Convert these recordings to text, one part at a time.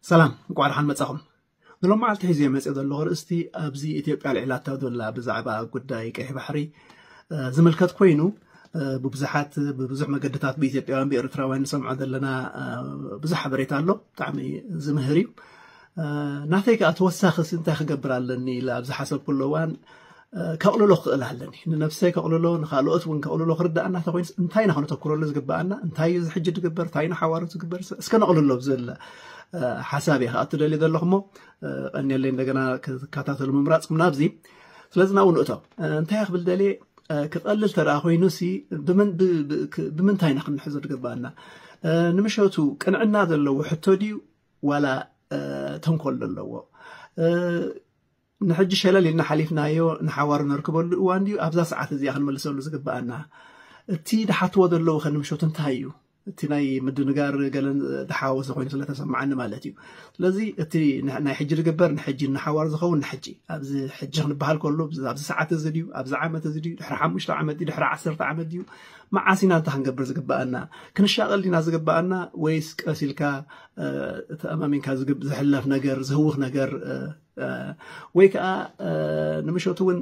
ሰላም፣ እንኳዕ ደሓን መጻኹም። ንሎም መዓልቲ ሒዘ መጽእ ዘለኹ ርእስቲ ኣብዚ ኢትዮጵያ ልዕላታ ዘላ ብዛዕባ ጉዳይ ቀይሕ ባሕሪ ዝምልከት ኮይኑ፣ ብብዙሓት ብብዙሕ መገድታት ብኢትዮጵያውያን ብኤርትራውያን ንሰምዖ ዘለና ብዙሕ ሓበሬታ ኣሎ። ብጣዕሚ ዝምህር እዩ። ናተይ ከዓ ተወሳኺ እንታይ ክገብር ኣለኒ ኢለ ኣብ ዝሓሰብኩሉ እዋን ከቕልሎ ክኽእል ኣለኒ። ንነብሰይ ከቕልሎ፣ ንካልኦት እውን ከቕልሎ ክርዳእና እንተኮይኑስ እንታይ ኢና ክነተኩረሉ ዝግባኣና? እንታይ እዩ እዚ ሕጂ ዝግበር? እንታይ ንሓዋሩ ዝግበር? እስከ ነቕልሎ ብዝብል ሓሳብ እየ ክኣቱ ደልየ ዘለኹ እሞ ቀንየለይ እንደገና ክትከታተሉ ምምራፅኩም ናብዚ። ስለዚ ናብኡ ንእቶ። እንታይ ክብል ደልየ፣ ክቐልል ተደኣ ኮይኑሲ ብምንታይ ኢና ክንሕዞ ዝግባኣና? ንምሸቱ ቅንዕና ዘለዎ ሕቶ ድዩ ዋላ ተንኮል ዘለዎ? ንሕጂ ሸለል ኢልና ሓሊፍናዮ ንሓዋሩ ነርክበሉ እዋን ድዩ ኣብዛ ሰዓት እዚኣ ክንመልሰሉ ዝግባኣና? እቲ ድሓትዎ ዘለዉ ከ ንምሸቱ እንታይ እዩ? እቲ ናይ ምድንጋር ገለን ድሓወሰ ኮይኑ ስለተሰማዓኒ ማለት እዩ። ስለዚ እቲ ናይ ሕጂ ዝግበር ንሕጂ፣ ንሓዋሩ ዝኸውን ንሕጂ፣ ኣብዚ ሕጂ ክንበሃል ከሎ ኣብዚ ሰዓት እዚ ድዩ፣ ኣብዚ ዓመት እዚ ድዩ፣ ድሕሪ ሓሙሽተ ዓመት ድዩ፣ ድሕሪ ዓሰርተ ዓመት ድዩ፣ መዓስ ኢና እንታይ ክንገብር ዝግባኣና? ክንሻቐል ዲና ዝግባኣና ወይስ ቀስ ኢልካ ተኣማሚንካ ዝሕለፍ ነገር፣ ዝህውኽ ነገር ወይ ከዓ ንምሸቱ እውን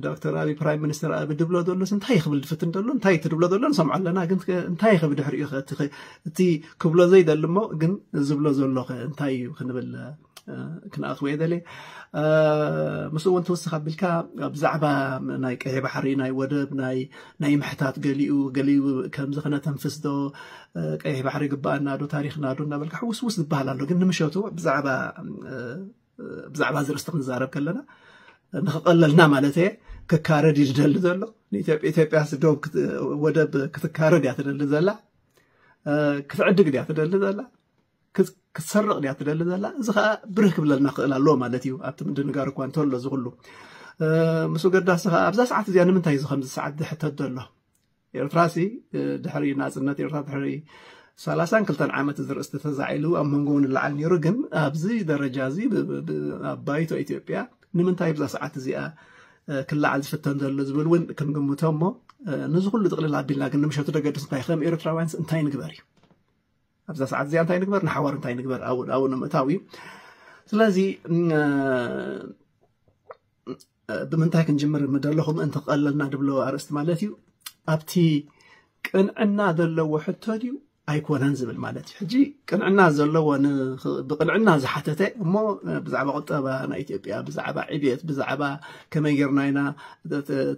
ዶክተር ኣብይ ፕራይም ሚኒስተር ኣብ ድብሎ ዘሎስ እንታይ ክብል ዝፍትን ዘሎ እንታይ ትድብሎ ዘሎ ንሰምዖ ኣለና። ግን እንታይ ክብል ድሕሪኡ እቲ ክብሎ ዘይደሊ እሞ ግን ዝብሎ ዘሎ እንታይ እዩ ክንብል ክንኣትዎ የደለ። ምስኡ እውን ትውስኽ ኣቢልካ ብዛዕባ ናይ ቀይሕ ባሕሪ ናይ ወደብ ናይ ናይ ምሕታት ገሊኡ ገሊኡ ከምዚ ክነተንፍስ ዶ ቀይሕ ባሕሪ ግባኣና ዶ ታሪኽና ዶ እናበልካ ሕውስውስ ዝበሃል ኣሎ። ግን ንምሸቱ ብዛዕባ ብዛዕባ ዝርእስቲ ክንዛረብ ከለና ንክቐለልና ማለት እየ። ክካረድ እዩ ዝደሊ ዘሎ። ኢትዮጵያ ዶ ወደብ ክትካረድ እያ ትደሊ ዘላ? ክትዕድግ ድያ ትደሊ ዘላ? ክትሰርቕ ድያ ትደሊ ዘላ? እዚ ከዓ ብርህ ክብለልና ክእል ኣለዎ ማለት እዩ። ኣብቲ ምድንጋር እኳ እንተሎ እዚ ኩሉ ምስ ገዳሲ ከዓ ኣብዛ ሰዓት እዚኣ ንምንታይ እዚ ከምዚ ሰዓት ዝሕተት ዘሎ? ኤርትራሲ ድሕሪ ናፅነት ኤርትራ ድሕሪ ሰላሳን ክልተን ዓመት እዚ ርእስቲ ተዛዒሉ ኣብ መንጎ እውን ይለዓል ነይሩ። ግን ኣብዚ ደረጃ እዚ ኣብ ባይቶ ኢትዮጵያ ንምንታይ ብዛ ሰዓት እዚኣ ክለዓል ዝፍተን ዘሎ ዝብል እውን ክንግምቶ እሞ፣ ነዚ ኩሉ ጥቕልል ኣቢልና ግን ንምሸቱ ደገድስ እንታይ ከም ኤርትራውያንስ እንታይ ንግበር እዩ? ኣብዛ ሰዓት እዚኣ እንታይ ንግበር፣ ንሓዋር እንታይ ንግበር ኣብኡ ኣብኡ ንምእታው እዩ። ስለዚ ብምንታይ ክንጅምር ምደለኹም እንተቐለልና ድብሎ ኣርእስቲ ማለት እዩ። ኣብቲ ቅንዕና ዘለዎ ሕቶ ድዩ ኣይኮነን ዝብል ማለት እዩ። ሕጂ ቅንዕና ዘለዎ ብቅንዕና ዝሓተተ እሞ ብዛዕባ ቁጠባ ናይ ኢትዮጵያ፣ ብዛዕባ ዕብየት፣ ብዛዕባ ከመይ ጌርና ኢና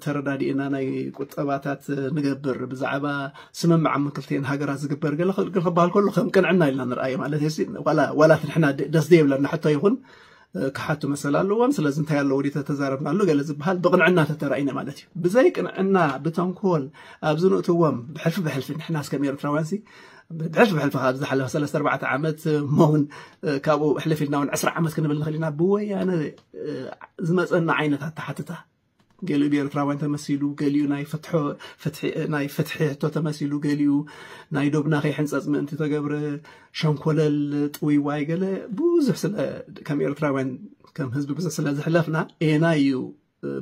ተረዳዲእና ናይ ቁጠባታት ንገብር፣ ብዛዕባ ስምምዕ ኣብ ክልቲኤን ሃገራት ዝግበር ገለ ክበሃል ከሎ ከም ቅንዕና ኢልና ንርኣዮ ማለት እዩ። ዋላ እቲ ንሕና ደስ ዘይብለና ሕቶ ይኹን ክሓቱ መሰል ኣለዎም። ስለዚ እንታይ ኣለዎ ዲ ተተዛረብናሉ ገለ ዝበሃል ብቕንዕና ተተራኢነ ማለት እዩ። ብዘይ ቅንዕና ብተንኮል ኣብዚ ንእትዎም ብሕልፊ ብሕልፊ ንሕናስ ከም ኤርትራውያንሲ ብሕልፊ ብሕልፊ ካብ ዝሓለፈ ሰለስተ ኣርባዕተ ዓመት እሞ እውን ካብኡ ሕልፍ ኢልና እውን ዕስራ ዓመት ክንብል ንኽእል ኢና። ብወያነ ዝመፀና ዓይነት ኣተሓትታ ገሊኡ ብኤርትራውያን ተመሲሉ፣ ገሊኡ ናይ ፍትሒ ሕቶ ተመሲሉ፣ ገሊኡ ናይ ዶብና ከይሕንፀፅ ምእንቲ ተገብረ ሸንኮለል ጥውይዋይ ገለ ብዙሕ ስለ ከም ኤርትራውያን ከም ህዝቢ ብዙሕ ስለ ዝሕለፍና ኤና እዩ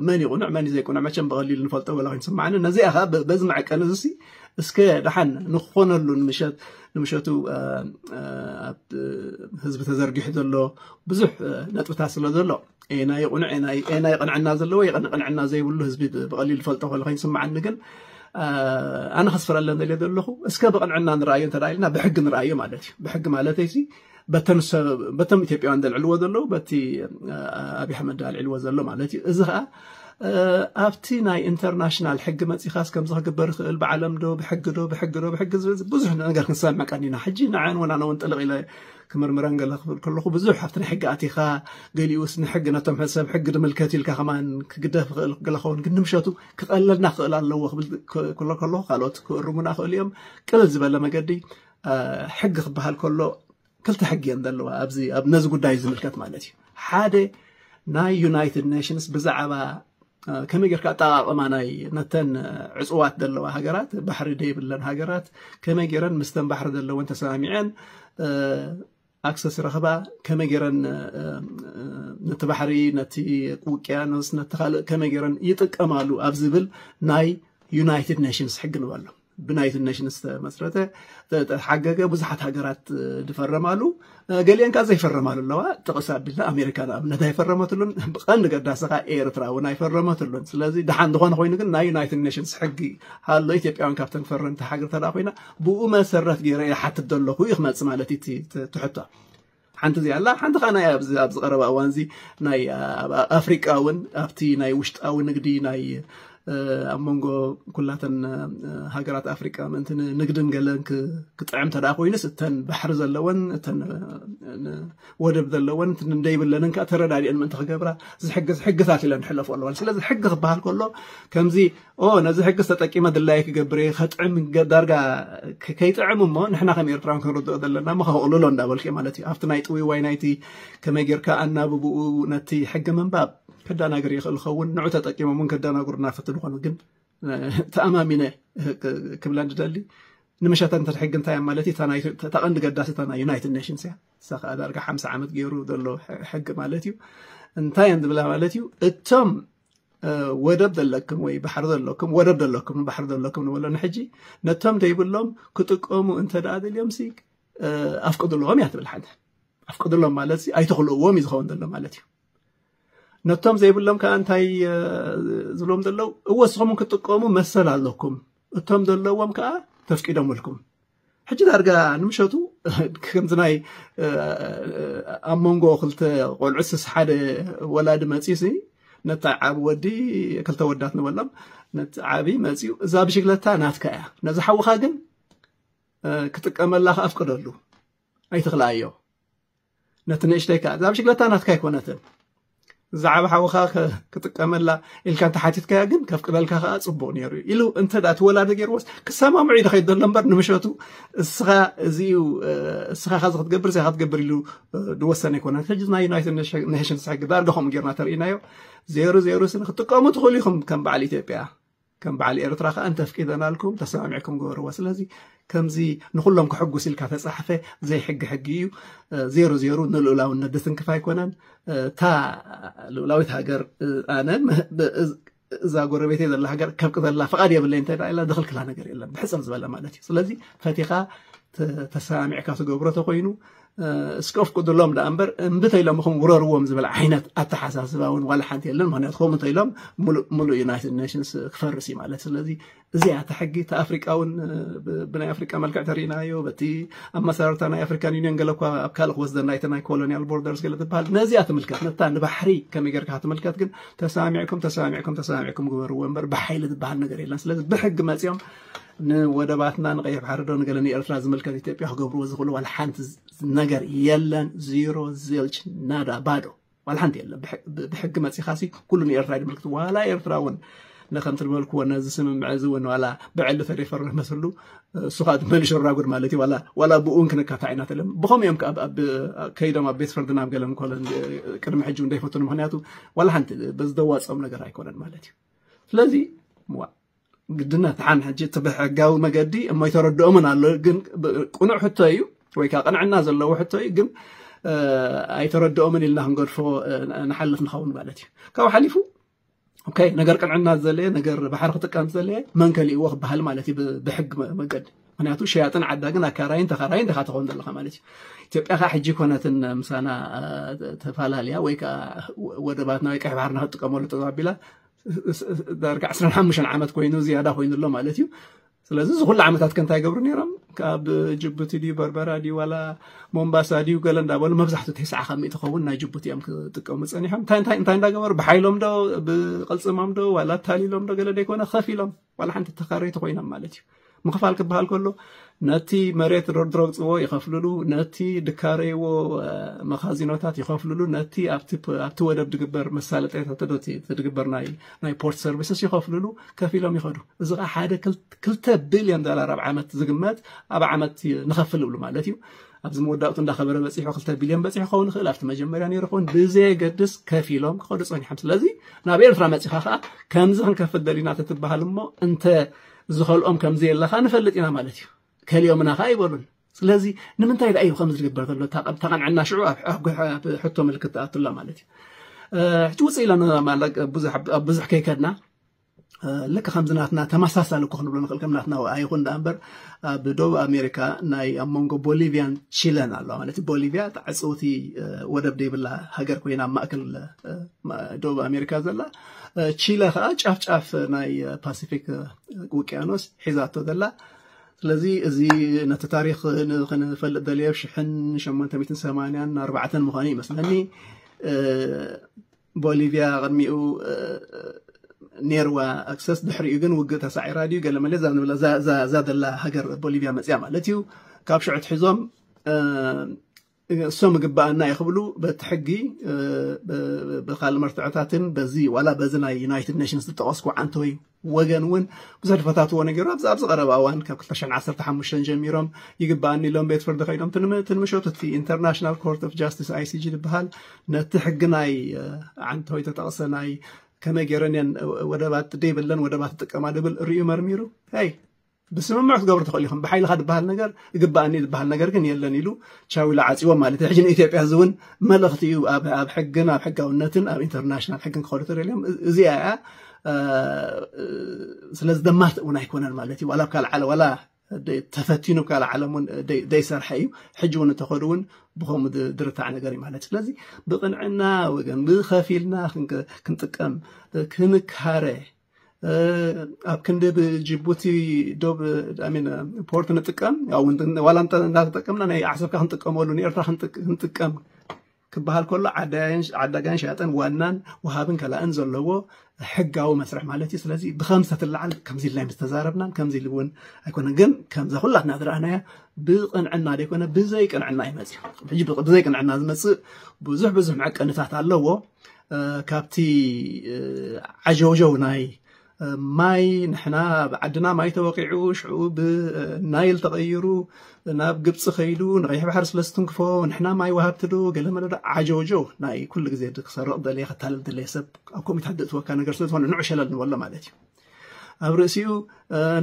መን ይቁንዕ መን ዘይቁንዕ መቸም ብቐሊሉ ንፈልጦ በላ ኮይኑ ስማዓኒ። ነዚኣ ከዓ በዚ መዐቀኒ እዚሲ እስከ ደሓን ንኾነሉ ንምሸት ንምሸቱ ኣብ ህዝቢ ተዘርጊሑ ዘሎ ብዙሕ ነጥብታት ስለ ዘሎ ኤና ይቑንዕ ኤና ይቕንዕና ዘለዎ ይቕንዕና ዘይብሉ ህዝቢ ብቐሊሉ ፈልጦ ከሎ ኮይኑ ስምዓኒ። ግን ኣነ ከስፍረለን ዘለ ዘለኹ እስከ ብቕንዕና ንረኣዮ እንተ ኢልና ብሕጊ ንረኣዮ ማለት እዩ። ብሕጊ ማለተይሲ በተም ኢትዮጵያውያን ዘልዕልዎ ዘለዉ በቲ ኣብይ ኣሕመድ ኣልዕልዎ ዘሎ ማለት እዩ። እዚ ከዓ ኣብቲ ናይ ኢንተርናሽናል ሕጊ መፂኻስ ከምዚ ክግበር ይኽእል ብዓለም ዶ ብሕጊ ዶ ብሕጊ ዶ ብሕጊ ዝብል ብዙሕ ነገር ክንሰምዕ ቀኒና። ሕጂ ንዓን ወናነ እውን ጥልቕ ኢለ ክምርምረን ገለ ክብል ከለኹ ብዙሕ ኣብቲ ናይ ሕጊ ኣቲኻ ገሊኡስ ንሕጊ ነቶም ሰብ ሕጊ ድምልከት ኢልካ ከማን ክግደፍ ይኽእል ገለ ክኸውን ግን ንምሸቱ ክቐለልና ክኽእል ኣለዎ ክብል ክሎ ከለኹ ካልኦት ክእርሙና ክእል እዮም። ቅልል ዝበለ መገዲ ሕጊ ክበሃል ከሎ ክልተ ሕጊ እየን ዘለዋ ኣብዚ ኣብ ነዚ ጉዳይ ዝምልከት ማለት እዩ። ሓደ ናይ ዩናይትድ ኔሽንስ ብዛዕባ ከመይ ጌርካ ኣጠቓቕማ ናይ ነተን ዕፅዋት ዘለዋ ሃገራት ባሕሪ ደይብለን ሃገራት ከመይ ጌረን ምስተን ባሕሪ ዘለወን ተሰማሚዐን ኣክሰስ ረኽባ ከመይ ጌረን ነቲ ባሕሪ ነቲ ውቅያኖስ ነቲ ካልእ ከመይ ጌረን ይጥቀማሉ ኣብ ዝብል ናይ ዩናይትድ ኔሽንስ ሕጊ ንበሎ። ብናይት ኔሽንስ ዝተመስረተ ተሓገገ ብዙሓት ሃገራት ዝፈረማሉ፣ ገሊአን ከዓ ዘይፈረማሉ ኣለዋ። ጥቕስ ኣቢልና ኣሜሪካ ንኣብነት ኣይፈረመትሉን። ብቐንዲ ገዳሲ ከዓ ኤርትራ እውን ኣይፈረመትሉን። ስለዚ ደሓን ዝኾነ ኮይኑ ግን ናይ ዩናይትድ ኔሽንስ ሕጊ ኣሎ። ኢትዮጵያ እውን ካብተን ፈረምቲ ሃገር ተደኣ ኮይና ብኡ መሰረት ገይረ እየ ሓትት ዘለኹ እዩ ክመፅእ ማለት እዩ እቲ ትሕቶ። ሓንቲ እዚኣ ኣላ። ሓንቲ ከዓ ናይ ኣብዚ ኣብዚ ቀረባ እዋን እዚ ናይ ኣብ ኣፍሪቃ እውን ኣብቲ ናይ ውሽጣዊ ንግዲ ናይ ኣብ መንጎ ኩላተን ሃገራት ኣፍሪቃ ምእንቲ ንግድን ገለን ክጥዕም ተደኣ ኮይኑስ እተን ባሕሪ ዘለወን እተን ወደብ ዘለወን እንደይብለንን ከዓ ተረዳዲአን ምእንቲ ክገብራ ዝሕግዝ ሕግታት ኢለን ሕለፎ ኣለዋን። ስለዚ ሕጊ ክበሃል ከሎ ከምዚ ኦ ነዚ ሕጊ ዝተጠቂመ ድላየ ክገብር እየ ከጥዕም ዳርጋ ከይጥዕም እሞ ንሕና ከም ኤርትራን ክንርድኦ ዘለና እሞ ከቕልሎ እንዳበልክ ማለት እዩ። ኣብቲ ናይ ጥውይዋይ ናይቲ ከመይ ጌርካ ኣናብብኡ ነቲ ሕጊ ምንባብ ከዳናግር ይኽእል ኸውን። ንዑ ተጠቂሞም እውን ከዳናግሩ እናፈትኑ ኾኑ ግን ተኣማሚነ ክብላ ንደሊ ንምሸተ እንተ ሕጊ እንታይ ማለት እዩ? እታ ቀንዲ ገዳሲ እታ ናይ ዩናይትድ ኔሽንስ እያ። እሳ ከዓ ዳርጋ ሓምሳ ዓመት ገይሩ ዘሎ ሕጊ ማለት እዩ። እንታይ እየን ዝብላ ማለት እዩ? እቶም ወደብ ዘለክም ወይ ባሕሪ ዘለክም ወደብ ዘለክም ባሕሪ ዘለክም ንበሎ ንሕጂ ነቶም ዘይብሎም ክጥቀሙ እንተ ደኣ ደልዮም ሲ ኣፍቅድልዎም እያ ትብል ሓንተ ኣፍቅድሎም ማለት ኣይተኽልእዎም እዩ ዝኸውን ዘሎ ማለት እዩ። ነቶም ዘይብሎም ከዓ እንታይ ዝብሎም ዘለዉ እወ ስኹም ክጥቀሙ መሰል ኣለኩም እቶም ዘለዎም ከዓ ተፍቂዶምልኩም። ሕጂ ዳርጋ ንምሸቱ ከምዚ ናይ ኣብ መንጎ ክልተ ቆልዑ ስስ ሓደ ወላዲ መፅዩ ሲ ነቲ ዓብ ወዲ ክልተ ወዳት ንበሎም ነቲ ዓብይ መፅዩ እዛ ብሽግለታ ናትካ እያ ነዚ ሓውኻ ግን ክጥቀመላ ከኣፍቅደሉ ኣይትኽልኣዮ ነቲ ንእሽተይ ከዓ እዛ ብሽግለታ ናትካ ኣይኮነትን ዛዕባ ሓውኻ ክጥቀመላ ኢልካ እንተሓቲትካያ ግን ከፍቅደልካ ከዓ ፅቡቅ ነይሩ ኢሉ እንተ ደኣ ትወላደ ገይርዎስ ክሰማምዑ ኢሉ ከይድ ዘሎ እምበር ንምሸቱ እስኻ እዚዩ እስኻ ካዚ ክትገብር እዚኻ ክትገብር ኢሉ ድወሰነ ኣይኮነን ሕጂ ናይ ዩናይትድ ኔሽንስ ሕጊ ዳርጋ ከምኡ ጌርና ተርእናዮ ዜሩ ዜሩ ስኒ ክትጥቀሙ ትኽእሉ ኢኹም ከም በዓል ኢትዮጵያ ከም በዓል ኤርትራ ከዓ እንተፍቂደናልኩም ተሰማሚዕኩም ግበርዎ ስለዚ ከምዚ ንኩሎም ክሕጉስ ኢልካ ተፃሕፈ ዘይሕጊ ሕጊ እዩ ዜሩ ዜሩ ንልኡላውነት ድትንክፍ ኣይኮነን እታ ልኡላዊት ሃገር ኣነ እዛ ጎረቤተይ ዘላ ሃገር ከብቂ ዘላ ፍቓድ የብለይ እንተ ኢላ ድኽልክላ ነገር የለን ብሕፅር ዝበለ ማለት እዩ ስለዚ ፈቲኻ ተሰማሚዕካ ትገብሮ ተኮይኑ እስከ ኣፍቅድሎም ደኣ እምበር እምቢ ተይሎምኹም ውረርዎም ዝብል ዓይነት ኣተሓሳስባ እውን ዋላ ሓንቲ የለን ምክንያቱ ከምኡ እንተኢሎም ሙሉእ ዩናይትድ ኔሽንስ ክፈርስ እዩ ማለት ስለዚ እዚኣ እቲ ሕጊ እቲ ኣፍሪቃ እውን ብናይ ኣፍሪቃ መልክዕ ተሪእናዮ በቲ ኣመሰራርታ ናይ ኣፍሪካን ዩኒየን ገለ እኳ ኣብ ካልእ ክወስደና እቲ ናይ ኮሎኒያል ቦርደርስ ገለ ትበሃል ነዚኣ ትምልከት ነታ ንባሕሪ ከመይ ጌርካ ትምልከት ግን ተሰማሚዕኩም ተሰማሚዕኩም ተሰማሚዕኩም ግበርዎ እምበር ብሓይሊ ዝበሃል ነገር የለን ስለዚ ብሕጊ መፂኦም ንወደባትና ንቀይሕ ባሕሪ ዶ ንገለ ንኤርትራ ዝምልከት ኢትዮጵያ ክገብርዎ ዝኽእሉ ዋላ ሓንቲ ነገር የለን ዚሮ ዝልጭ ናዳ ባዶ ዋላ ሓንቲ የለን ብሕጊ መፂኻሲ ኩሉ ንኤርትራ ድምልክት ዋላ ኤርትራ እውን ነከምቲ ዝበልክዎ ነዚ ስምምዕ እዚ እውን ዋላ ብዕሊ ተደይፈርህ መስሉ እሱ ከዓ መሊሹ ራጉድ ማለት እዩ ዋላ ብኡን ክንካታ ኢና ተለም ብኸም እዮም ከይዶም ኣብ ቤት ፍርድና ኣብ ገለን ኮለን ቅድሚ ሕጂ እንዳይፈትኑ ምክንያቱ ዋላ ሓንቲ በዝደዋፀም ነገር ኣይኮነን ማለት እዩ ስለዚ ግድነት ሓን ሕጂ እቲ ብሕጋዊ መገዲ እሞ ኣይተረድኦምን ኣሎ ግን ቅኑዕ ሕቶ እዩ ወይ ከዓ ቅንዕና ዘለዎ ሕቶ እዩ ግን ኣይተረድኦምን ኢልና ክንገድፎ ንሓልፍ ንኸውን ማለት እዩ ካብኡ ሓሊፉ ኦኬ ነገር ቅንዕና ዘለየ ነገር ባሕሪ ክጥቀም ዘለየ መን ከሊእዎ ክበሃል ማለት እዩ ብሕጊ መገዲ ምክንያቱ ሸያጥን ዓዳግን ኣካራይን ተኻራይን ዲኻ ትኸውን ዘለኻ ማለት እዩ ኢትዮጵያ ከዓ ሕጂ ኮነትን ምሳና ተፈላለያ ወይ ከዓ ወደባትና ወይ ቀሕ ባሕርና ክትጥቀመሉ ጠባቢላ ዳርጋ ዕስራን ሓሙሽተን ዓመት ኮይኑ ዝያዳ ኮይኑ ኣሎ ማለት እዩ ስለዚ እዚ ኩሉ ዓመታት ከ እንታይ ገብሩ ነይሮም ካብ ጅቡቲ ድዩ በርበራ ድዩ ዋላ ሞምባሳ ድዩ ገለ እንዳበሉ መብዛሕቱ ተስዓ ካብ ሚእቲ ኸውን ናይ ጅቡቲ እዮም ክጥቀሙ ፀኒሖም እንታይ እንታይ እንታይ እንዳገበሩ ብሓይሎም ዶ ብቅልፅሞም ዶ ዋላ ኣታሊሎም ዶ ገለ ደይኮነ ከፊሎም ዋላ ሓንቲ ተኻረይቲ ኮይኖም ማለት እዩ ምኽፋል ክበሃል ከሎ ነቲ መሬት ረድረግፅዎ ይኸፍልሉ ነቲ ድካረይዎ መኻዚኖታት ይኸፍልሉ ነቲ ኣብቲ ወደብ ድግበር መሳለጠታት ድግበር ናይ ፖርት ሰርቪስስ ይኸፍልሉ ከፊሎም ይኸዱ እዚ ከዓ ሓደ ክልተ ቢልዮን ዶላር ኣብ ዓመት ዝግመት ኣብ ዓመት ንኸፍል ይብሉ ማለት እዩ ኣብዚ መወዳእቱ እንዳኸበረ በፂሑ ክልተ ቢልዮን በፂሑ ክኸውን ይኽእል ኣብቲ መጀመርያ ነይሩ ክኸውን ብዘየገድስ ከፊሎም ክኸዱ ፀኒሖም ስለዚ ናብ ኤርትራ መፂኻ ከዓ ከምዚ ክንከፍል ደሊና ተትበሃል እሞ እንተ ዝኸልኦም ከምዚ የለኻ ንፈልጥ ኢና ማለት እዩ ከሊኦምና ከዓ ይበሉን ስለዚ ንምንታይ ደኣ እዩ ከምዚ ዝግበር ዘሎ ተቐንዐና ሽዑ ኣብ ሕቶ ምልክት ትኣትላ ማለት እዩ ሕጂ ውፅእ ኢለ ብዙሕ ከይከድና ልክ ከምዚ ናትና ተመሳሳሊ እኮ ክንብሎ ንኽእል፣ ከም ናትና ኣይኹን ደኣ እምበር፣ ኣብ ደቡብ ኣሜሪካ ናይ ኣብ መንጎ ቦሊቪያን ቺለን ኣሎ። ማለት ቦሊቪያ ዕፅውቲ ወደብ ዘይብላ ሃገር ኮይና ኣብ ማእከል ደቡብ ኣሜሪካ ዘላ፣ ቺለ ከዓ ጫፍ ጫፍ ናይ ፓሲፊክ ውቅያኖስ ሒዛቶ ዘላ። ስለዚ እዚ ነቲ ታሪክ ክንፈልጥ ደልየ ሽሕን ሸሞንተ ሚእትን ሰማንያን ኣርባዕተን ምዃኑ ይመስለኒ። ቦሊቪያ ቅድሚኡ ኔርዋ ኣክሰስ፣ ድሕሪኡ ግን ውግእ ተሳዒራ ድዩ ገለ መለ እዛ ንብላ እዛ ዘላ ሃገር ቦሊቪያ መፅያ ማለት እዩ። ካብ ሽዑ ትሒዞም እሶም ይግበኣና እዩ ክብሉ በቲ ሕጊ ብካል መርትዖታትን በዚ ዋላ በዚ ናይ ዩናይትድ ኔሽንስ ዝጠቀስኩ ዓንተወይ ወገን እውን ብዙሕ ዝፈታትዎ ነገሩ ኣብዚ ኣብዚ ቀረባ እዋን ካብ ክልተ ሽሕን ዓሰርተ ሓሙሽተን ጀሚሮም ይግበኣኒ ኢሎም ቤት ፍርዲ ከይዶም ትንምሸቱ እቲ ኢንተርናሽናል ኮርት ኦፍ ጃስቲስ ኣይሲጂ ዝበሃል ነቲ ሕጊ ናይ ዓንተወይ ተጠቅሰ ናይ ከመይ ገይረን እየን ወደባት ደይብለን ወደባት ዝጥቀማ ድብል ርእዩ መርሚሩ ይ ብስምምዕ ክትገብሩ ትኽእል ኢኹም። ብሓይልኻ ዝበሃል ነገር ይግበኣኒ ዝበሃል ነገር ግን የለን ኢሉ ቻው ኢሉ ዓፂዎ ማለት እዩ። ሕጂ ንኢትዮጵያ እዚ እውን መልእኽቲ እዩ ኣብ ኣብ ሕግን ኣብ ሕጋውነትን ኣብ ኢንተርናሽናል ሕግን ክኸዱ ተደልዮም እዚኣ እያ። ስለዚ ደማርት እውን ኣይኮነን ማለት እዩ። ዋላ ኣብ ካልእ ዓለ ዋላ ተፈቲኑ ኣብ ካልእ ዓለም እውን ደይሰርሐ እዩ። ሕጂ እውን እንተኸዱ እውን ብኸምኡ ድርታዕ ነገር እዩ ማለት። ስለዚ ብቕንዕና ወገን ብኸፊልና ክንጥቀም ክንካረ ኣብ ክንዲ ብጅቡቲ ዶብ ፖርት ንጥቀም ዋላ እንዳተጠቀምና ናይ ዓሰብካ ክንጥቀመሉ ንኤርትራ ክንጥቀም ክበሃል ከሎ ዓዳጋይን ሸያጥን ዋናን ወሃብን ከላእን ዘለዎ ሕጋዊ መስርሕ ማለት እዩ። ስለዚ ብኸምሰ ትለዓል ከምዚ ኢልና ምስ ተዛረብናን ከምዚ ኢሉ እውን ኣይኮነን። ግን ከምዛ ኩላትና ዝረኣናያ ብቕንዕና ዘይኮነ ብዘይ ቅንዕና ይመፅእ። ሕጂ ብዘይ ቅንዕና ዝመፅእ ብዙሕ ብዙሕ መዐቀንታት ኣለዎ። ካብቲ ዓጀውጀው ናይ ማይ ንሕና ኣብ ዓድና ማይ ተወቂዑ ሽዑ ብናይል ተቐይሩ ናብ ግብፂ ከይዱ ንቀይሕ ባሕሪ ስለ ዝትንክፎ ንሕና ማይ ወሃብቲ ዶ ገለ መለ ዶ ዓጀውጀው ናይ ኩሉ ግዜ ክሰርቕ ደለየ ከታልል ደለየ ሰብ ኣብ ኮሚታት ዘእትወካ ነገር ስለ ዝኾነ ንዑ ሸለል ንበሎ ማለት እዩ። ኣብ ርእሲኡ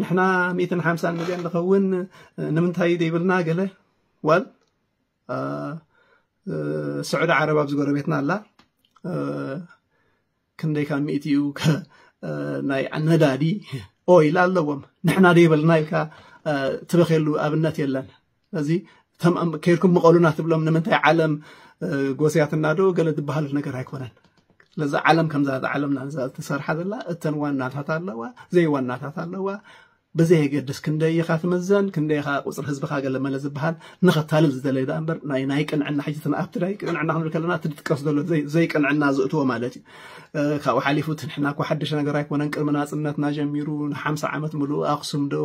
ንሕና ሚእትን ሓምሳን ሚልዮን ንኸውን ንምንታይ ዘይብልና ገለ ዋል ስዑዲ ዓረብ ኣብዚ ጎረቤትና ኣላ ክንደይ ካብ ሚእቲ እዩ ናይ ነዳዲ ኦይል ኣለዎም ንሕና ደይበልና ኢልካ ትበክየሉ ኣብነት የለን። ስለዚ ከይድኩም ምቐሉና ትብሎም ንምንታይ ዓለም ጎስያትና ዶ ገለ ዝበሃሉ ነገር ኣይኮነን። ስለዚ ዓለም ከምዛ ዓለምና እዛ ዝተሰርሓ ዘላ እተን ዋናታት ኣለዋ ዘይዋናታት ኣለዋ ብዘየገድስ ክንደይ ኢኻ ትምዘን ክንደይ ኢኻ ቁፅሪ ህዝብኻ ገለ መለ ዝበሃል ንኸታልል ዝደለየ ዳ እምበር ናይ ናይ ቅንዕና ሕጂ ትንኣብቲ ናይ ቅንዕና ክንብል ከለና እቲ ዝጥቀስ ዘሎ ዘይቅንዕና ዝእትዎ ማለት እዩ። ካብኡ ሓሊፉ እቲ ንሕና እኮ ሓድሽ ነገር ኣይኮነን ቅድሚ ናፅነትና ጀሚሩ ንሓምሳ ዓመት ምሉእ ኣክሱም ዶ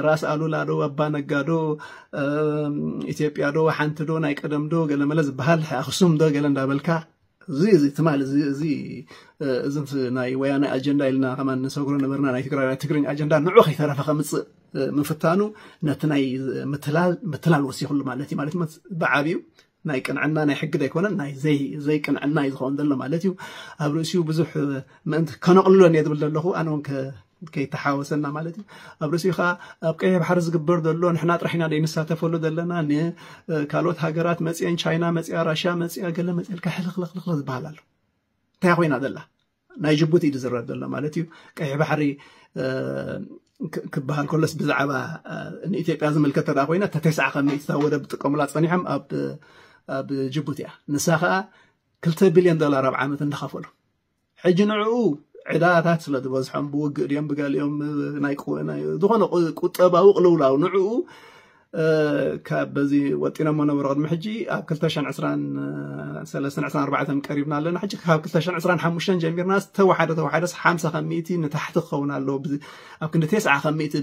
ራስ ኣሉላ ዶ ኣባ ነጋ ዶ ኢትዮጵያ ዶ ሓንቲ ዶ ናይ ቀደም ዶ ገለ መለ ዝበሃል ኣክሱም ዶ ገለ እንዳበልካ እዚ እዚ ትማል እዚ እዚ እዚ ናይ ወያነ ኣጀንዳ ኢልና ከማን ንሰግሮ ነበርና ናይ ትግራይ ናይ ትግርኛ ኣጀንዳ ንዑ ከይተረፈ ከምፅእ ምፍታኑ ነቲ ናይ ምትላል ምትላል ወሲኹሉ ማለት እዩ። ማለት ብዓብዩ ናይ ቅንዕና ናይ ሕጊ ዘይኮነ ናይ ዘይቅንዕና እዩ ዝኸውን ዘሎ ማለት እዩ። ኣብ ርእሲኡ ብዙሕ ምእንቲ ከነቕልሎ እየ ዝብል ዘለኹ ኣነ እውን ከይተሓወሰና ማለት እዩ። ኣብ ርእሲኡ ከዓ ኣብ ቀይሕ ባሕሪ ዝግበር ዘሎ ንሕና ጥራሕ ኢና ዘይንሳተፈሉ ዘለና ንካልኦት ሃገራት መፅአን ቻይና መፅያ ራሽያ መፅያ ገለ መፅልካ ሕልኽልኽልኽ ዝበሃል ኣሎ። እንታይ ኮይና ዘላ ናይ ጅቡቲ እዩ ዝዝረብ ዘሎ ማለት እዩ። ቀይሕ ባሕሪ ክበሃል ከሎስ ብዛዕባ ንኢትዮጵያ ዝምልከት ተዳ ኮይና ተተስዓ ካብ ሚእቲ ወደብ ዝጥቀሙላ ፀኒሖም ኣብ ጅቡቲ እያ። ንሳ ከዓ ክልተ ቢልዮን ዶላር ኣብ ዓመት እንዳኸፈሉ ሕጂ ንዕኡ ዕዳታት ስለ ዝበዝሖም ብውግእ ድዮም ብገሊኦም ዝኾነ ቁጠባዊ ቅልውላው ንዕኡ ካብ በዚ ወጢኖሞ ነበሩ ቅድሚ ሕጂ ኣብ ክልተ ሽሕን ዕስራን ሰለስተን ዕስራን ኣርባዕተን ቀሪብና ኣለና። ሕጂ ካብ ክልተ ሽሕን ዕስራን ሓሙሽተን ጀሚርና ዝተወሓደ ተወሓደስ ሓምሳ ካብ ሚእቲ ንታሕቲ ክኸውን ኣለዎ። ኣብ ክንዲ ተስዓ ካብ ሚእቲ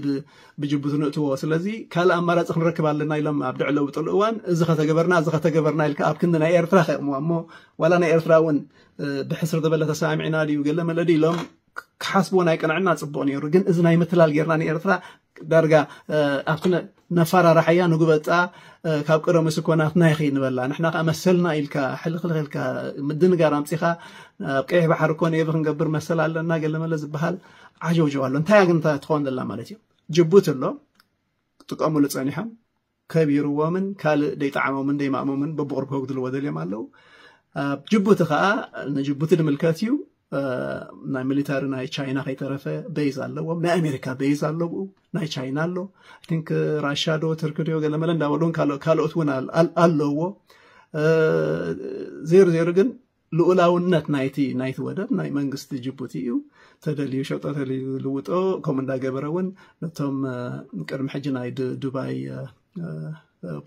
ብጅቡቲ ንእትዎ። ስለዚ ካልእ ኣማራፂ ክንረክብ ኣለና ኢሎም ኣብ ድዕለውጥሉ እዋን እዚ ከተገበርና እዚ ከተገበርና ኢልካ ኣብ ክንዲ ናይ ኤርትራ ከቕምዋ እሞ ዋላ ናይ ኤርትራ እውን ብሕስር ዝበለ ተሰማሚዕና ድዩ ገለ መለ ድዩ ኢሎም ክሓስብዎ ናይ ቅንዕና ፅቡቕ ነይሩ። ግን እዚ ናይ ምትላል ጌርና ንኤርትራ ዳርጋ ኣብቲ ነፋራርሓያ ንጉበጣ ካብ ቅደሙ ስኮናትና ይኸይንበላ ንሕና ከዓ መሰልና ኢልካ ሕልኽልኽ ኢልካ ምድንጋር ኣምፂኻ ኣብ ቀይሕ ባሕሪ እኮ ነየቢ ክንገብር መሰል ኣለና ገለመለ ዝበሃል ዓጀውጀው ኣሎ። እንታይ ግን ትኾን ዘላ ማለት እዩ። ጅቡቲ ኣሎ ክጥቀሙሉ ፀኒሖም ከቢርዎምን ካልእ ደይጠዓሞምን ደይማእሞምን በብቕርብ ከጉድልዎ ደልዮም ኣለዉ። ኣብ ጅቡቲ ከዓ ንጅቡቲ ድምልከት እዩ። ናይ ሚሊታሪ ናይ ቻይና ከይተረፈ ቤዝ ኣለዎም። ናይ ኣሜሪካ ቤዝ ኣለዉ፣ ናይ ቻይና ኣሎ። ቲንክ ራሻ ዶ ትርኪ ዶ ገለመለ እንዳበሉ ካልኦት እውን ኣለዎ። ዜሩ ዜሩ ግን ልኡላውነት ናይቲ ናይቲ ወደብ ናይ መንግስቲ ጅቡቲ እዩ። ተደልዩ ሸጦ፣ ተደልዩ ልውጦ፣ ከምኡ እንዳገበረ እውን ነቶም ቅድሚ ሕጂ ናይ ዱባይ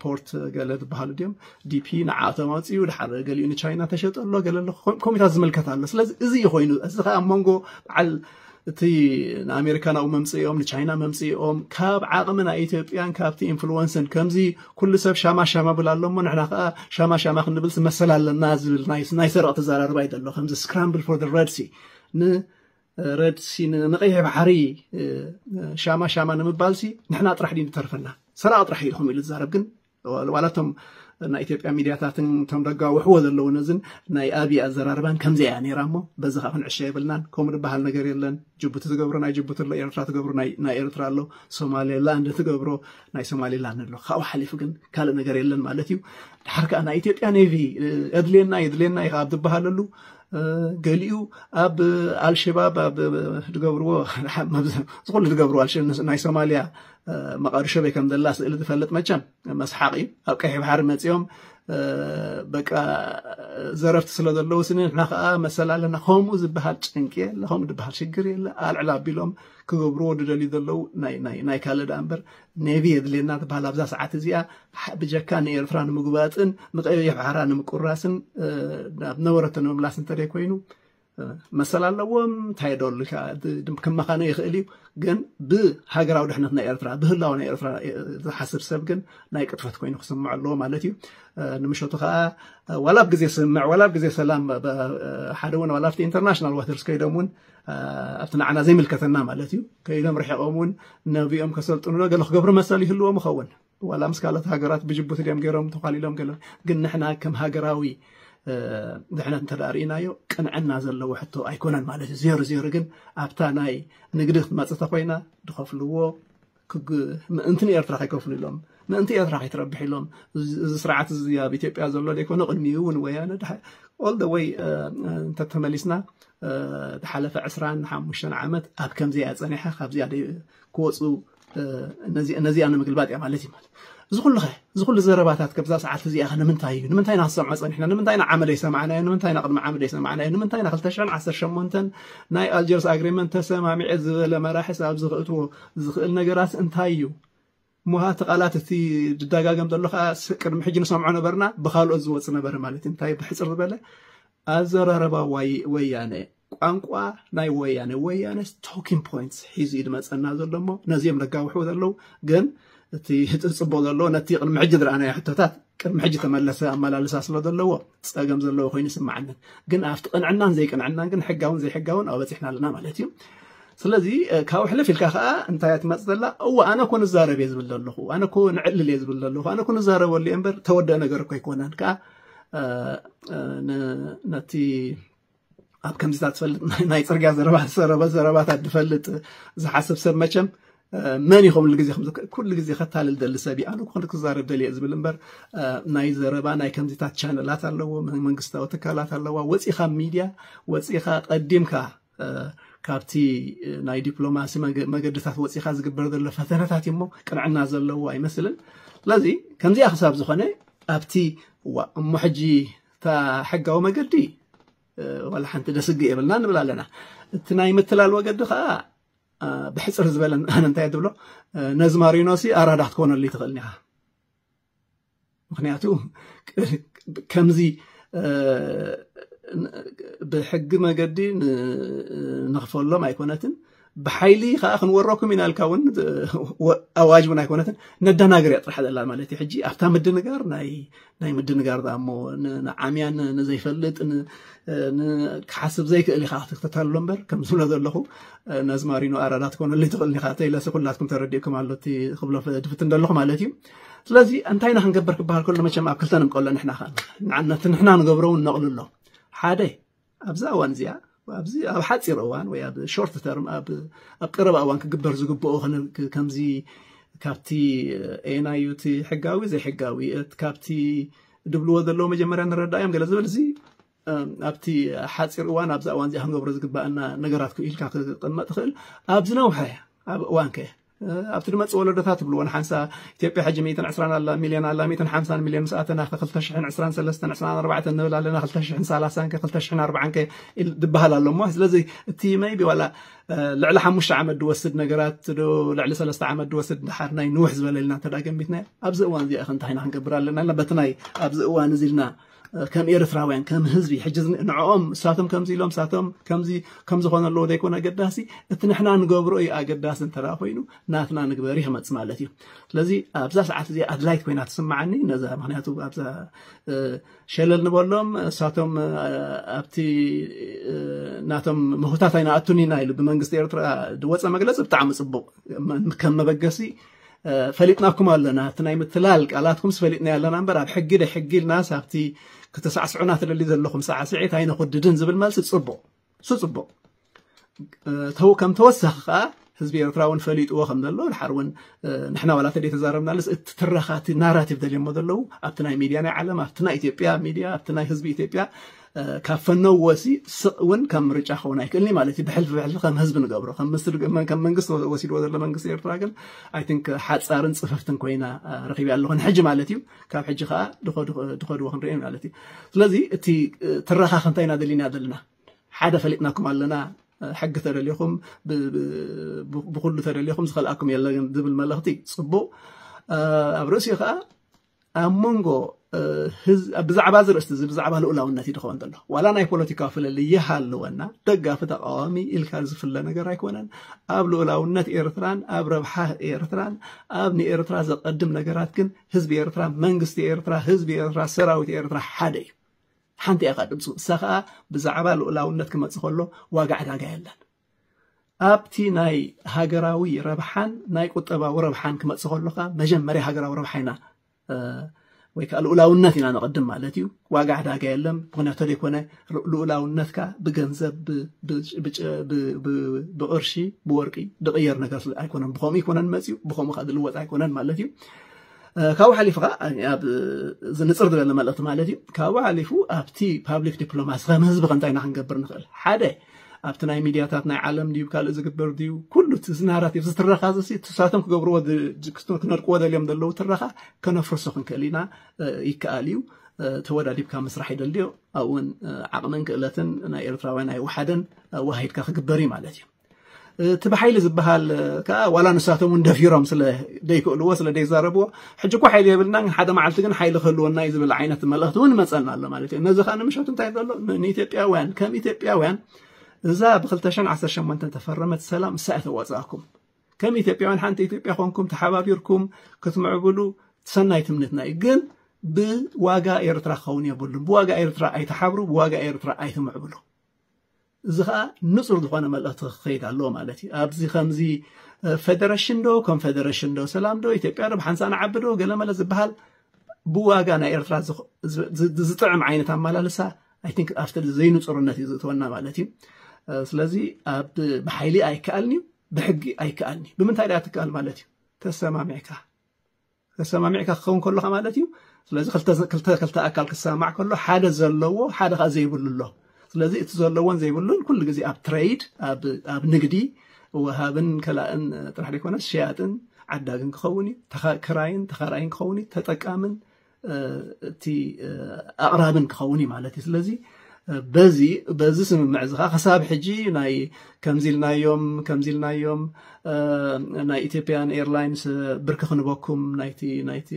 ፖርት ገለ ዝበሃሉ ድዮም፣ ዲፒ ንዓቶም ኣውፅኡ፣ ድሓር ገሊኡ ንቻይና ተሸጠ ኣሎ፣ ገለ ኣሎ። ኮሚታት ዝምልከት ኣሎ። ስለዚ እዚ እዩ ኮይኑ፣ እዚ ከዓ ኣብ መንጎ በዓል እቲ ንኣሜሪካ ናብኡ መምፅኦም፣ ንቻይና መምፅኦም፣ ካብ ዓቕሚ ናይ ኢትዮጵያን ካብቲ ኢንፍሉወንስን ከምዚ ኩሉ ሰብ ሻማ ሻማ ብል ኣሎ እሞ ንሕና ከዓ ሻማ ሻማ ክንብል መሰል ኣለና ዝብል ናይ ሰረቕ ተዘራርባ እዩ ዘሎ። ከምዚ ስክራምብል ፎር ረድሲ ንረድሲ ንቀይሕ ባሕሪ ሻማ ሻማ ንምባልሲ ንሕና ጥራሕ ድዩ ዝተርፈና? ሰራቂ ጥራሕ ኢልኩም ኢሉ ዝዛረብ ግን ዋላ እቶም ናይ ኢትዮጵያ ሚዲያታትን እቶም ደጋውሕዎ ዘለዉ ነዝን ናይ ኣብይ ኣዘራርባን ከምዚ እያ ነይራ እሞ በዚ ከዓ ክንዕሸ የብልናን። ከምኡ ዝበሃል ነገር የለን። ጅቡቲ ትገብሮ ናይ ጅቡቲ ኣሎ፣ ኤርትራ ትገብሮ ናይ ኤርትራ ኣሎ፣ ሶማሌላንድ ትገብሮ ናይ ሶማሌላንድ ኣሎ። ካብኡ ሓሊፉ ግን ካልእ ነገር የለን ማለት እዩ። ድሓር ከዓ ናይ ኢትዮጵያ ኔቪ የድልየና የድልየና ኢኻ ኣብ ዝበሃለሉ ገሊኡ ኣብ ኣልሸባብ ኣብ ዝገብርዎ ዝኩሉ ዝገብርዎ ናይ ሶማሊያ መቃድሾ በይ ከም ዘላ ስእሊ ዝፈልጥ መቸም መስሓቅ እዩ። ኣብ ቀይሕ ባሕሪ መፂኦም በቃ ዘረፍቲ ስለ ዘለዉ ስኒ ንሕና ከዓ መሰል ኣለና። ከምኡ ዝበሃል ጭንቂ የለ፣ ከምኡ ዝበሃል ሽግር የለ። ኣልዕል ኣቢሎም ክገብርዎ ዝደልዩ ዘለዉ ናይ ካልእ ደኣ እምበር ኔቪ የድልየና ዝበሃል ኣብዛ ሰዓት እዚኣ ብጀካ ንኤርትራ ንምጉባጥን ንቀይሕ ባሕራ ንምቁራስን ናብ ነበረቶ ንምምላስ እንተደይ ኮይኑ መሰል ኣለዎም። እንታይ ዶ ክመኻነ ይኽእል እዩ፣ ግን ብሃገራዊ ድሕነት ናይ ኤርትራ ብህላወ ናይ ኤርትራ ዝሓስብ ሰብ ግን ናይ ቅጥፈት ኮይኑ ክስምዖ ኣለዎ ማለት እዩ። ንምሸቱ ከዓ ዋላ ኣብ ግዜ ስምዕ ዋላ ኣብ ግዜ ሰላም ሓደ እውን ዋላ ኣብቲ ኢንተርናሽናል ዋተርስ ከይዶም እውን ኣብቲ ንዓና ዘይምልከተና ማለት እዩ ከይዶም ርሒቆም እውን ነቢኦም ከሰልጥኑ ዶ ገለ ክገብሩ መሰል ይህልዎም ይኸውን። ዋላ ምስ ካልኦት ሃገራት ብጅቡቲ ድዮም ገይሮም ተኳሊሎም ገለ ግን ንሕና ከም ሃገራዊ ድሕነት እንተ ርኢናዮ ቅንዕና ዘለዎ ሕቶ ኣይኮነን ማለት እዩ። ዜሮ ዜሮ ግን ኣብታ ናይ ንግዲ ክትመፅእ ተኮይና ዝኸፍልዎ ምእንቲ ንኤርትራ ከይከፍሉ ኢሎም ምእንቲ ኤርትራ ከይትረብሕ ኢሎም እዚ ስርዓት እዚ ኣብ ኢትዮጵያ ዘሎ ዘይኮነ ቅድሚኡ እውን ወያነ ኦል ደ ወይ እንተተመሊስና ዝሓለፈ ዕስራን ሓሙሽተን ዓመት ኣብ ከምዚኣ ጸኒሐ ካብዚኣ ክወፁ ነዚኣ ንምግልባጥ እያ ማለት እዩ። ማለት እዚ ኩሉ ኸ እዚ ኩሉ ዘረባታት ከብዛ ሰዓት እዚኣ ኸ ንምንታይ እዩ? ንምንታይ ኢና ክሰምዖ ጸኒሕና? ንምንታይ ኢና ዓመደይ ሰማዕናዮ? ንምንታይ ኢና ቅድሚ ዓመደይ ሰማዕናዮ? ንምንታይ ኢና ክልተ ሽሕን ዓሰርተ ሸሞንተን ናይ ኣልጀርስ ኣግሪመንት ተሰማሚዐ ዝበለ መራሒ ሰብ ኣብዚ ክእትዎ ዝኽእል ነገራት እንታይ እዩ? እሞ እቲ ቃላት እቲ ዝደጋገም ዘሎ ከዓ ቅድሚ ሕጂ ንሰምዖ ነበርና፣ ብካልኦት ዝወፅ ነበረ ማለት እዩ። እንታይ ብሕፅር ዝበለ ኣዘራረባ ወያነ ቋንቋ ናይ ወያነ ወያነ ቶኪን ፖይንትስ ሒዙ እዩ ዝመፀና ዘሎ እሞ ነዚኦም ለጋውሑ ዘለዉ ግን እቲ ፅቡቅ ዘለዎ ነቲ ቅድሚ ሕጂ ዝረኣናዮ ሕቶታት ቅድሚ ሕጂ ተመለሰ ኣመላልሳ ስለ ዘለዎ ፀገም ዘለዎ ኮይኑ ይስምዓንን ግን ኣብቲ ቅንዕናን ዘይቅንዕናን ግን ሕጋውን ዘይሕጋውን ኣበፂሕና ኣለና ማለት እዩ። ስለዚ ካብኡ ሕልፍ ኢልካ ከዓ እንታይ ትመፅ ዘላ እወ ኣነ ኮ ንዛረብ እየ ዝብል ዘለኹ ኣነ ኮ ንዕልል እየ ዝብል ዘለኹ ኣነ ኮ ንዛረበሉ እየ እምበር ተወደአ ነገር እኮ ኣይኮነን ከዓ ነቲ ኣብ ከምዚታት ትፈልጥ ናይ ፅርግያ ዘረባ ዝሰረበ ዘረባታት ዝፈልጥ ዝሓስብ ሰብ መቸም መን እዩ ከምሉ ግዜ ኩሉ ግዜ ከታልል ደሊ ሰብ ኣነ ኩሉ ክዛረብ ደሊ ዝብል እምበር ናይ ዘረባ ናይ ከምዚታት ቻነላት ኣለዎ መንግስታዊ ትካላት ኣለዋ ወፂኻ ሚድያ ወፂኻ ቀዲምካ ካብቲ ናይ ዲፕሎማሲ መገድታት ወፂኻ ዝግበር ዘሎ ፈተነታት እሞ ቅንዕና ዘለዎ ኣይመስልን። ስለዚ ከምዚኣ ክሳብ ዝኾነ ኣብቲ እሞ ሕጂ እታ ሕጋዊ መገዲ ዋላ ሓንቲ ደስግእ የብልና ንብል ኣለና። እቲ ናይ ምትላል ወገዲ ከዓ ብሕፅር ዝበለን ኣነ እንታይ ትብሎ ነዚ ማሪኖሲ ኣራዳ ክትኮነሉ ትኽእልኒ ኢኻ። ምክንያቱ ከምዚ ብሕጊ መገዲ ንኽፈሎም ኣይኮነትን ብሓይሊ ከዓ ክንወረኩም ኢና ኢልካ እውን ኣዋጅ እውን ኣይኮነትን ነደናግር እያ ጥራሕ ዘላ ማለት እዩ። ሕጂ ኣብታ ምድንጋር ናይ ናይ ምድንጋር ሞ ንዓምያን ንዘይፈልጥ ክሓስብ ዘይክእል ኢካ ክትክተተሎ እምበር ከም ዝብሎ ዘለኹ ነዚ ማሪኖ ኣራዳ ትኮነሉ ትኽእል ኢካ ተይለሲ ኩላትኩም ተረዲእኩም ኣሎ እቲ ክብሎ ድፍትን ዘለኹ ማለት እዩ። ስለዚ እንታይ ኢና ክንገብር ክበሃል ከሎ መቸም ኣብ ክልተ ንምቀሎ ንሕና ከ ነቲ ንሕና ንገብሮ እውን ነቕልሎ ሓደ ኣብዚ እዋን እዚኣ ኣብዚ ኣብ ሓፂር እዋን ወይ ኣብ ሾርት ተርም ኣብ ቀረባ እዋን ክግበር ዝግብኦ ከምዚ ካብቲ ኤናዩ እቲ ሕጋዊ ዘይሕጋዊ ካብቲ ድብልዎ ዘለዎ መጀመርያ ንረዳእዮም ገለ ዝብል እዚ ኣብቲ ሓፂር እዋን፣ ኣብዛ እዋን እዚኣ ክንገብሮ ዝግባኣና ነገራት ኢልካ ክጥመጥ ትኽእል። ኣብ ዝነውሐ ኣብ እዋን ከ ኣብቲ ድመፅእ ወለዶታት ትብልዎ፣ ንሓንሳ ኢትዮጵያ ሕጂ ሚእትን ዕስራን ኣላ፣ ሚልዮን ኣላ፣ ሚእትን ሓምሳን ሚልዮን ምስ ኣተና ከ ክልተ ሽሕን ዕስራን ሰለስተን ዕስራን ኣርባዕተን ንብል ኣለና፣ ክልተ ሽሕን ሰላሳን ከ ክልተ ሽሕን ኣርባዓን ከ ድበሃል ኣሎ እሞ፣ ስለዚ እቲ maybe ዋላ ልዕሊ ሓሙሽተ ዓመት ዝወስድ ነገራት ዶ ልዕሊ ሰለስተ ዓመት ዝወስድ ድሓር ናይ ንውሕ ዝበለልና እንተ ገሚትና፣ ኣብዚ እዋን እዚኣ ከ እንታይ ኢና ክንገብር ኣለና ኢልና በቲ ናይ ኣብዚ እዋን እዚ ኢልና ከም ኤርትራውያን ከም ህዝቢ ሕጂ ንዕኦም እሳቶም ከምዚ ኢሎም እሳቶም ከምዚ ከም ዝኾነ ኣለዎ ዘይኮነ ኣገዳሲ፣ እቲ ንሕና ንገብሮ እዩ ኣገዳሲ እንተ ኮይኑ ናትና ንግበር እዩ ክመጽእ ማለት እዩ። ስለዚ ኣብዛ ሰዓት እዚኣ ኣድላይት ኮይና ትስምዓኒ ነዛ፣ ምክንያቱ ኣብዛ ሸለል ንበሎም እሳቶም ኣብቲ ናቶም ምህታት ኣይንኣቱን ኢና ኢሉ ብመንግስቲ ኤርትራ ዝወፀ መግለፂ ብጣዕሚ ፅቡቅ ከም መበገሲ ፈሊጥናኩም ኣለና። እቲ ናይ ምትላል ቃላትኩምስ ፈሊጥና ኣለና እምበር ኣብ ሕጊ ደይ ሕጊ ኢልናስ ኣብቲ ክተሳዕስዑና ትደሊ ዘለኹም ሳዕስዒት ኣይነኹድድን ዝብል መልሲ ፅቡቅ፣ እሱ ፅቡቅ። ከም ተወሳኺ ከዓ ህዝቢ ኤርትራ እውን ፈሊጥዎ ከም ዘሎ ድሓር እውን ንሕና ዋላ ተደይ ተዛረብናለስ እቲ ትረኻ እቲ ናራቲቭ ደልዮሞ ዘለዉ ኣብቲ ናይ ሚድያ ናይ ዓለም ኣብቲ ናይ ኢትዮጵያ ሚድያ ኣብቲ ናይ ህዝቢ ኢትዮጵያ ካብ ፈነውዎ ሲ ስቕ እውን ከም ምርጫ ክኸውን ኣይክእልኒ ማለት እዩ። ብሕልፊ ብሕልፊ ከም ህዝቢ ንገብሮ ከም መንግስቲ ወሲድዎ ዘሎ መንግስቲ ኤርትራ ግን ኣይ ቲንክ ሓፃርን ፅፍፍትን ኮይና ረኪብ ኣለኹ ንሕጂ ማለት እዩ። ካብ ሕጂ ከዓ ድኸድዎ ክንርኢ ማለት እዩ። ስለዚ እቲ ትረኻ ክንታይ ኢና ደሊና ዘለና ሓደ ፈሊጥናኩም ኣለና። ሕጊ ተደሊኹም ብኩሉ ተደሊኹም ዝኸልኣኩም የለን ዝብል መልእኽቲ ፅቡቅ። ኣብ ርእሲኡ ከዓ ኣብ መንጎ ብዛዕባ ዝርእስቲ እዚ ብዛዕባ ልኡላውነት እዩ ዝኸውን ዘሎ። ዋላ ናይ ፖለቲካዊ ፍልልይ ይሃልወና ደጋፊ ተቃዋሚ ኢልካ ዝፍለ ነገር ኣይኮነን። ኣብ ልኡላውነት ኤርትራን ኣብ ረብሓ ኤርትራን ኣብ ንኤርትራ ዘቀድም ነገራት ግን ህዝቢ ኤርትራ፣ መንግስቲ ኤርትራ፣ ህዝቢ ኤርትራ፣ ሰራዊት ኤርትራ ሓደ እዩ። ሓንቲ እያ ድምፁ፣ እሳ ከዓ ብዛዕባ ልኡላውነት ክመፅእ ከሎ ዋጋ ዕዳጋ የለን። ኣብቲ ናይ ሃገራዊ ረብሓን ናይ ቁጠባዊ ረብሓን ክመፅእ ከሎ ከዓ መጀመርያ ሃገራዊ ረብሓ ኢና ወይ ከዓ ልኡላውነት ኢና ነቐድም ማለት እዩ። ዋጋ ዕዳጋ የለን። ምክንያቱ ተደይኮነ ልኡላውነትካ ብገንዘብ ብቅርሺ ብወርቂ ድቕየር ነገር ኣይኮነን። ብከምኡ ኣይኮነን መፅዩ፣ ብከምኡ ከዓ ዝልወጥ ኣይኮነን ማለት እዩ። ካብኡ ሓሊፉ ከዓ ዝንፅር ዝበለ መልእክቲ ማለት እዩ። ካብኡ ሓሊፉ ኣብቲ ፓብሊክ ዲፕሎማሲ ከም ህዝቢ ከንታይ ኢና ክንገብር ንኽእል? ሓደ ኣብቲ ናይ ሚድያታት ናይ ዓለም ድዩ ካልእ ዝግበር ድዩ ኩሉ ዝናራቲቭ ዝትረኻ ዝሲ ትሳቶም ክገብርዎ ክነድቅዎ ደልዮም ዘለዉ ትረኻ ከነፍርሶ ክንክእል ኢና። ይከኣል እዩ። ተወዳዲብካ ምስራሕ ይደልዮ ኣብኡውን ዓቕምን ክእለትን ናይ ኤርትራውያን ኣይወሓደን። ኣዋሃሂድካ ክግበር እዩ ማለት እዩ። እቲ ብሓይሊ ዝበሃል ከዓ ዋላ ንሳቶም እውን ደፊሮም ስለ ደይክእልዎ ስለ ደይዛረብዎ ሕጂ እኮ ሓይሊ የብልና ግን ሓደ መዓልቲ ግን ሓይሊ ክህልወና እዩ ዝብል ዓይነት መልእኽቲ እውን ይመፀልና ኣሎ ማለት እዩ። ነዚ ከዓ ንምሸቱ እንታይ ዘሎ ንኢትዮጵያውያን ከም ኢትዮጵያውያን እዛ ብ2018 ተፈረመት ሰላም እሳ እተዋፅኣኩም ከም ኢትዮጵያውያን ሓንቲ ኢትዮጵያ ኮንኩም ተሓባቢርኩም ክትምዕብሉ ሰናይ ትምኒትና እዩ። ግን ብዋጋ ኤርትራ ክኸውን የብሉን። ብዋጋ ኤርትራ ኣይተሓብሩ፣ ብዋጋ ኤርትራ ኣይትምዕብሉ። እዚ ከዓ ንፁር ዝኾነ መልእኽቲ ክኸይድ ኣለዎ ማለት እዩ። ኣብዚ ከምዚ ፌደሬሽን ዶ ኮንፌደሬሽን ዶ ሰላም ዶ ኢትዮጵያ ዶ ብሓንሳ ንዓቢ ዶ ገለመለ ዝበሃል ብዋጋ ናይ ኤርትራ ዝጥዕም ዓይነት ኣመላልሳ ኣይ ቲንክ ኣብቲ ዘይንፁርነት እዩ ዝእትወና ማለት እዩ። ስለዚ ኣብ ብሓይሊ ኣይከኣልን እዩ፣ ብሕጊ ኣይከኣልን እዩ። ብምንታይ ደኣ ትከኣል ማለት እዩ? ተሰማሚዕካ ተሰማሚዕካ ክኸውን ከሎካ ማለት እዩ። ስለዚ ክልተ ኣካል ክሰማማዕ ከሎ ሓደ ዘለዎ ሓደ ከዓ ዘይብሉ ኣሎ። ስለዚ እቲ ዘለዎን ዘይብሉን ኩሉ ግዜ ኣብ ትሬድ ኣብ ንግዲ ወሃብን ከላእን ጥራሕ ዘይኮነስ ሸያጥን ዓዳግን ክኸውን እዩ። ክራይን ተኻራይን ክኸውን እዩ። ተጠቃምን እቲ ኣቕራብን ክኸውን እዩ ማለት እዩ። ስለዚ በዚ በዚ ስምምዕ እዚ ከዓ ክሳብ ሕጂ ናይ ከምዚ ኢልናዮም ከምዚ ኢልናዮም ናይ ኢትዮጵያን ኤርላይንስ ብርኪ ክንበኩም ናይቲ ናይቲ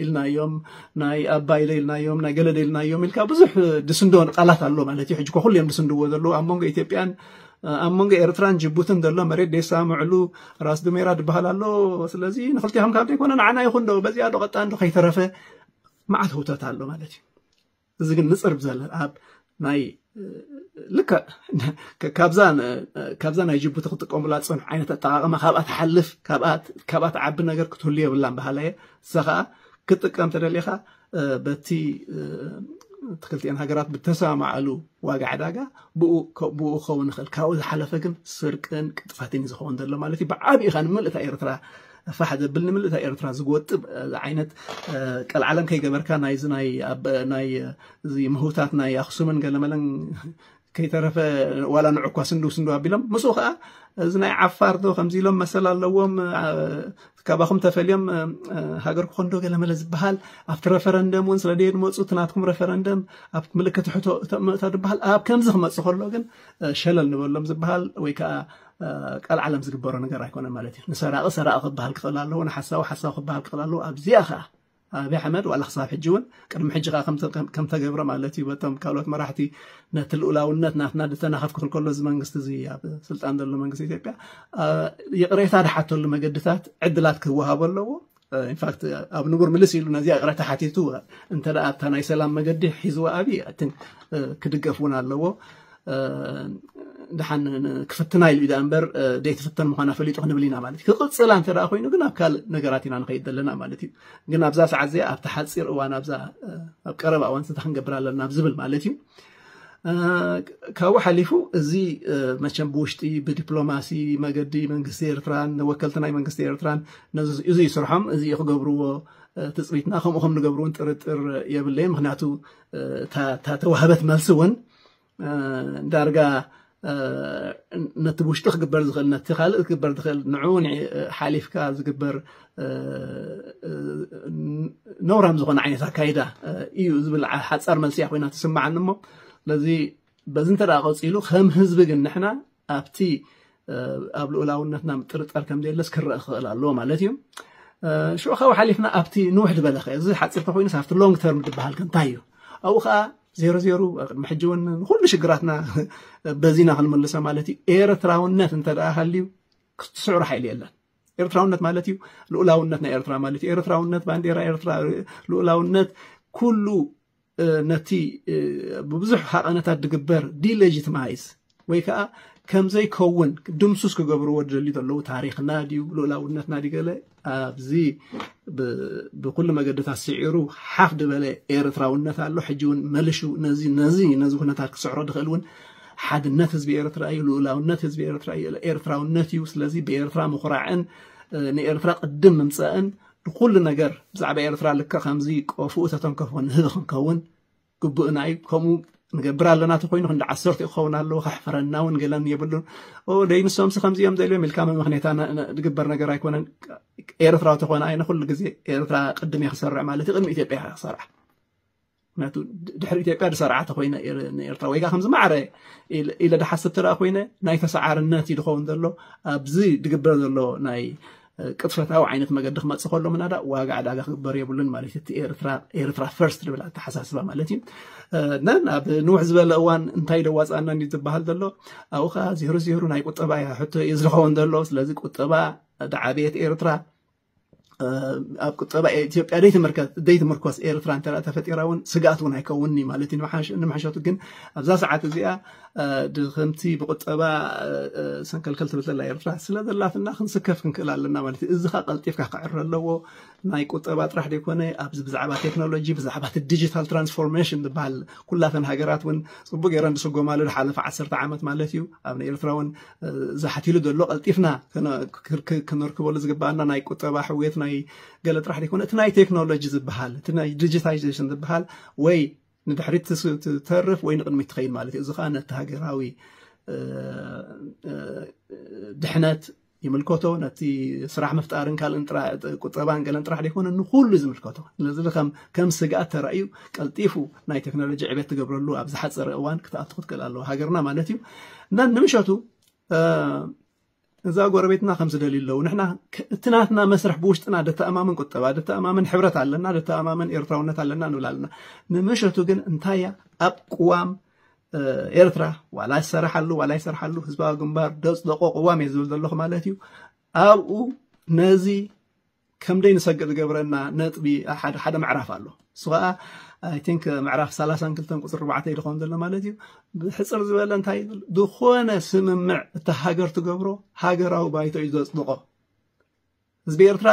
ኢልናዮም ናይ ኣባይ ኢልናዮም ናይ ገለደ ኢልናዮም ኢልካ ብዙሕ ድስንዶ ቃላት ኣሎ ማለት እዩ። ሕጂ ኩሉ እዮም ድስንድዎ ዘለዉ ኣብ መንጎ ኢትዮጵያን ኣብ መንጎ ኤርትራን ጅቡትን ዘሎ መሬት ደይሰማምዕሉ ራስ ዱሜራ ዝበሃል ኣሎ። ስለዚ ንክልቲኹም ካብ ዘይኮነ ንዓና ይኹን ዶ በዚኣ ዶ ቀጣ እንዶ ከይተረፈ መዓት ህውተት ኣሎ ማለት እዩ። እዚ ግን ንፅር ብዘለ ኣብ ናይ ልክዕ ካብዛ ናይ ጅቡቲ ክጥቀሙላ ዝፀንሑ ዓይነት ኣጠቃቅማ ካብኣ ትሓልፍ ካብኣ ትዓቢ ነገር ክትህሉ የብላን በሃላ እየ። እሳ ከዓ ክትጥቀም ተደሊኻ በቲ ክልቲአን ሃገራት ብተሰማማዓሉ ዋጋ ዕዳጋ ብኡ ክኸውን ይኽእል። ካብኡ ዝሓለፈ ግን ስርቅን ቅጥፈትን እዩ ዝኸውን ዘሎ ማለት እዩ። ብዓብኡ ከዓ ንምልእታ ኤርትራ ፋሕ ዘብል ንምልእታ ኤርትራ ዝጎጥብ ዓይነት ቀልዓለም ከይገበርካ ናይዚ ናይ ምህውታት ናይ ኣክሱምን ገለመለን ከይተረፈ ዋላ ንዑኳ ስንዱ ስንዱ ኣቢሎም ምስኡ ከዓ እዚ ናይ ዓፋር ዶ ከምዚ ኢሎም መሰል ኣለዎም ካባኹም ተፈልዮም ሃገር ክኾንዶ ገለመለ ዝበሃል ኣብቲ ረፈረንደም እውን ስለ ደየድመፁ እቲ ናትኩም ረፈረንደም ኣብ ምልክት ሕቶ ተምእታ ዝበሃል ኣብ ከምዚ ክመፅእ ከሎ ግን ሸለል ንበሎም ዝበሃል ወይ ከዓ ቀልዓለም ዝግበሮ ነገር ኣይኮነ ማለት እዩ። ንሰራቂ ሰራቂ ክበሃል ክኽእል ኣለዎ፣ ንሓሳዊ ሓሳዊ ክበሃል ክኽእል ኣለዎ። ኣብዚኣ ከዓ ኣብይ ኣሕመድ ዋላ ክሳብ ሕጂ እውን ቅድሚ ሕጂ ከዓ ከምተገብረ ማለት እዩ በቶም ካልኦት መራሕቲ ነቲ ልኡላውነት ናትና ዝተናኸፍኩ ከሎ እዚ መንግስቲ እዚ ኣብ ስልጣን ዘሎ መንግስቲ ኢትዮጵያ ይቕሬታ ድሓተሉ መገድታት ዕድላት ክወሃቦ ኣለዎ። ኢንፋክት ኣብ ንቡር ምልስ ኢሉ ነዚኣ ይቕሬታ ሓቲቱ እንተ ኣብታ ናይ ሰላም መገዲ ሒዝዎ ኣብይ ክድገፍ እውን ኣለዎ። ድሓን ክፍትና ኢሉ ኢዳ እምበር ደይትፍተን ምዃና ፈሊጡ ክንብል ኢና ማለት እዩ። ክቕፅላ እንተ ደኣ ኮይኑ ግን ኣብ ካልእ ነገራት ኢና ንኸይድ ዘለና ማለት እዩ። ግን ኣብዛ ሰዓት እዚኣ ኣብቲ ሓፂር እዋን ኣብዛ ኣብ ቀረባ እዋን ስታ ክንገብር ኣለና ዝብል ማለት እዩ። ካብኡ ሓሊፉ እዚ መቸም ብውሽጢ ብዲፕሎማሲ መገዲ መንግስቲ ኤርትራን ወከልቲ ናይ መንግስቲ ኤርትራን እዚ ይስርሖም እዚ ክገብርዎ ትፅቢትና ከምኡ ከም ንገብርውን ጥርጥር የብለይ። ምክንያቱ እታ ተዋህበት መልሲ እውን ዳርጋ ነቲ ብውሽጢ ክግበር ዝኽእል ነቲ ካልእ ክግበር ዝኽእል ንዑ ሓሊፍካ ዝግበር ነውራም ዝኾነ ዓይነት ኣካይዳ እዩ ዝብል ሓፃር መልሲ እያ ኮይና ትስማዓኒ እሞ ስለዚ በዚ እንተ ደኣ ቀፂሉ ከም ህዝቢ ግን ንሕና ኣብቲ ኣብ ልኡላውነትና ምጥርጠር ከም ዘየለስ ክረአ ክኽእል ኣለዎ ማለት እዩ። ሽዑ ካብ ሓሊፍና ኣብቲ ንውሕ ዝበለ ከ እዚ ሓፂር ተኮይኑስ ኣብቲ ሎንግ ተርም ዝበሃል ከ እንታይ እዩ? ኣብኡ ከዓ ዜሮ ዜሮ ቅድሚ ሕጂ እውን ንኩሉ ሽግራትና በዚና ክንምልሶ ማለት እዩ። ኤርትራውነት እንተ ደኣ ሃልዩ ክትስዕሮ ሓይሊ የለን። ኤርትራውነት ማለት እዩ ልኡላውነት ናይ ኤርትራ ማለት እዩ። ኤርትራውነት ባንዴራ ኤርትራ ልኡላውነት ኩሉ ነቲ ብብዙሕ ሃቐነታት ዝግበር ዲሌጂትማይዝ ወይ ከዓ ከምዘይከውን ድምሱስ ክገብርዎ ዝደልዩ ዘለዉ ታሪክና ድዩ ልኡላውነትና ድዩ ገለ ኣብዚ ብኩሉ መገድታት ስዒሩ ሓፍ ዝበለ ኤርትራውነት ኣሎ። ሕጂ እውን መልሹ ነዚ ነዚ ነዚ ኩነታት ክስዕሮ ዝኽእል እውን ሓድነት ህዝቢ ኤርትራ እዩ፣ ልኡላውነት ህዝቢ ኤርትራ እዩ፣ ኤርትራውነት እዩ። ስለዚ ብኤርትራ ምኹራዕን ንኤርትራ ቅድም ምምፃእን ንኩሉ ነገር ብዛዕባ ኤርትራ ልክዕ ከምዚ ቆፍኡ ተተንከፎ ንህቢ ክንከውን ግቡእና እዩ። ከምኡ ንገብር ኣለና ተኮይኑ ክንዲ ዓሰርተ ክኸውን ኣለዎ። ከሕፍረና እውን ገለን የብሉን። ደይ ንሶምሲ ከምዚ እዮም ዘልዮም ኢልካ መመክኔታ ዝግበር ነገር ኣይኮነን። ኤርትራዊ ተኮነ ኣይነ ኩሉ ግዜ ኤርትራ ቅድም እየ ክሰርዕ ማለት እዩ። ቅድሚ ኢትዮጵያ ክሰርዓ ምክንያቱ ድሕሪ ኢትዮጵያ ዝሰርዓ ተኮይነ ንኤርትራ ወይ ከዓ ከምዚ ማዕረ ኢለ ድሓስብ ተደኣ ኮይነ ናይ ተሰዓርነት እዩ ዝኸውን ዘሎ ኣብዚ ድግበር ዘሎ ናይ ቅጥፈታዊ ዓይነት መገዲ ክመፅእ ከሎ ምናዳ ዋጋ ዕዳጋ ክግበር የብሉን ማለት እዩ። ኤርትራ ፈርስት ዝብል ኣተሓሳስባ ማለት እዩ። ነን ኣብ ንውሕ ዝበለ እዋን እንታይ ደዋፃና እንዲ ዝበሃል ዘሎ ኣብኡ ከዓ ዜሮ ዜሮ ናይ ቁጠባ ሕቶ እዩ ዝኸውን ዘሎ። ስለዚ ቁጠባ ዳዓብየት ኤርትራ ኣብ ቁጠባ ኢትዮጵያ ዘይትምርኮስ ኤርትራ እንተ ተፈጢራ እውን ስግኣት እውን ኣይከውንኒ ማለት እዩ። ንምሕሸቱ ግን ኣብዛ ሰዓት እዚኣ ድክምቲ ብቁጠባ ሰንከልከል ትብል ዘላ ኤርትራ ስለ ዘላትና ክንስከፍ ክንክእል ኣለና ማለት እዩ። እዚ ካ ቀልጢፍካ ክዕረ ኣለዎ። ናይ ቁጠባ ጥራሕ ዘይኮነ ኣብዚ ብዛዕባ ቴክኖሎጂ ብዛዕባ ዲጂታል ትራንስፎርሜሽን ዝበሃል ኩላተን ሃገራት እውን ፅቡቅ ገይረን ዝስጎማሉ ዝሓለፈ ዓሰርተ ዓመት ማለት እዩ ኣብ ኤርትራ እውን ዝሓቲሉ ዘሎ ቀልጢፍና ክነርክበሉ ዝግባኣና ናይ ቁጠባ ሕውየት ናይ ገለ ጥራሕ ዘይኮነ እቲ ናይ ቴክኖሎጂ ዝበሃል እቲ ናይ ዲጂታይዜሽን ዝበሃል ወይ ንድሕሪት ትተርፍ ወይ ንቅድሚት ትኸይድ ማለት እዩ። እዚ ከዓ ነቲ ሃገራዊ ድሕነት ይምልከቶ፣ ነቲ ስራሕ ምፍጣርን ካልእን ቁጠባን ገለን ጥራሕ ዘይኮነ ንኩሉ ዝምልከቶ። ስለዚ ከም ስግኣት ተራእዩ ቀልጢፉ ናይ ቴክኖሎጂ ዕቤት ትገብረሉ ኣብ ዝሓፀረ እዋን ክትኣቱ ክትክእል ኣለዎ ሃገርና ማለት እዩ። እና ንምሸቱ እዛ ጎረቤትና ከም ዝደልዩ ኣለዉ። ንሕና እቲ ናትና መስርሕ ብውሽጥና ደተኣማምን ቁጠባ ደተኣማምን ሕብረት ኣለና፣ ደተኣማምን ኤርትራውነት ኣለና ንብል ኣለና። ንምሸቱ ግን እንታይ እያ ኣብ ቅዋም ኤርትራ ዋላ ይሰራሓሉ ዋላ ይሰርሓሉ ህዝባዊ ግንባር ደፅደቆ ቅዋም እየ ዝብል ዘለኹ ማለት እዩ። ኣብኡ ነዚ ከምደይ ንሰግር ዝገብረና ነጥቢ ሓደ ሓደ ምዕራፍ ኣሎ። እሱ ከዓ ኣይ ቲንክ ምዕራፍ ሰላሳን ክልተን ቁፅሪ ኣርባዕተ ይኸውን ዘሎ ማለት እዩ። ብሕፅር ዝበለ እንታይ ዝኾነ ስምምዕ እታ ሃገር ትገብሮ ሃገራዊ ባይቶ እዩ ዘፅድቆ። ህዝቢ ኤርትራ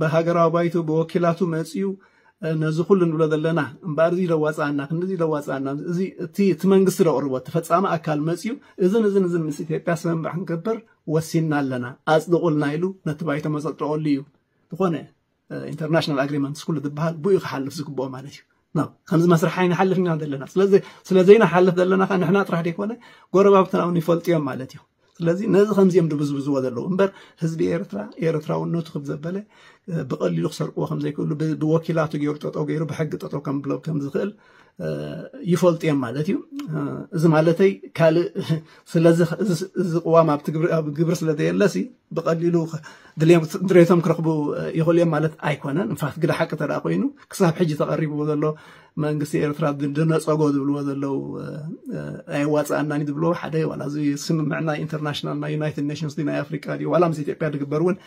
ብሃገራዊ ባይቶ ብወኪላቱ መፅዩ ነዚ ኩሉ ንብሎ ዘለና እምበኣር እዚ ለዋፃና ክንዚ ለዋፃና እዚ እቲ እቲ መንግስቲ ዘቕርቦ እቲ ፈፃሚ ኣካል መፅዩ እዝን እዝን እዝን ምስ ኢትዮጵያ ስምምዕ ክንገብር ወሲንና ኣለና፣ ኣፅድቑልና ኢሉ ነቲ ባይቶ መፀጠቐሉ እዩ። ዝኾነ ኢንተርናሽናል ኣግሪመንትስ ኩሉ ዝበሃል ብኡ ክሓልፍ ዝግብኦ ማለት እዩ። ከምዚ መስርሕ ኣይንሓልፍ ኢና ዘለና። ስለዘይንሓልፍ ዘለና ከዓ ንሕና ጥራሕ ዘይኮነ ጎረባብትና እውን ይፈልጡ እዮም ማለት እዩ። ስለዚ ነዚ ከምዚኦም ድብዝብዝዎ ዘለዉ እምበር ህዝቢ ኤርትራ ኤርትራውነቱ ክብ ዘበለ ብቐሊሉ ክሰርቅዎ ከምዘይክእሉ ብወኪላቱ ገይሩ ጠጠው ገይሩ ብሕጊ ጠጠው ከምብሎ ከምዝኽእል ይፈልጡ እዮም ማለት እዩ። እዚ ማለተይ ካልእ ስለዚ እዚ ቅዋም ኣብ ግብሪ ስለዘየለሲ ብቐሊሉ ድሌቶም ክረኽቡ ይኽእሉ እዮም ማለት ኣይኮነን። ንፋት ግደ ሓቂ ተደኣ ኮይኑ ክሳብ ሕጂ ተቐሪብዎ ዘሎ መንግስቲ ኤርትራ ድነፀጎ ዝብልዎ ዘለዉ ኣይዋፅኣናን ዝብልዎ ሓደ ዋላ እዚ ስምምዕ ናይ ኢንተርናሽናል ናይ ዩናይትድ ኔሽንስ ናይ ኣፍሪቃ ድዩ ዋላ ምስ ኢትዮጵያ ዝግበር እውን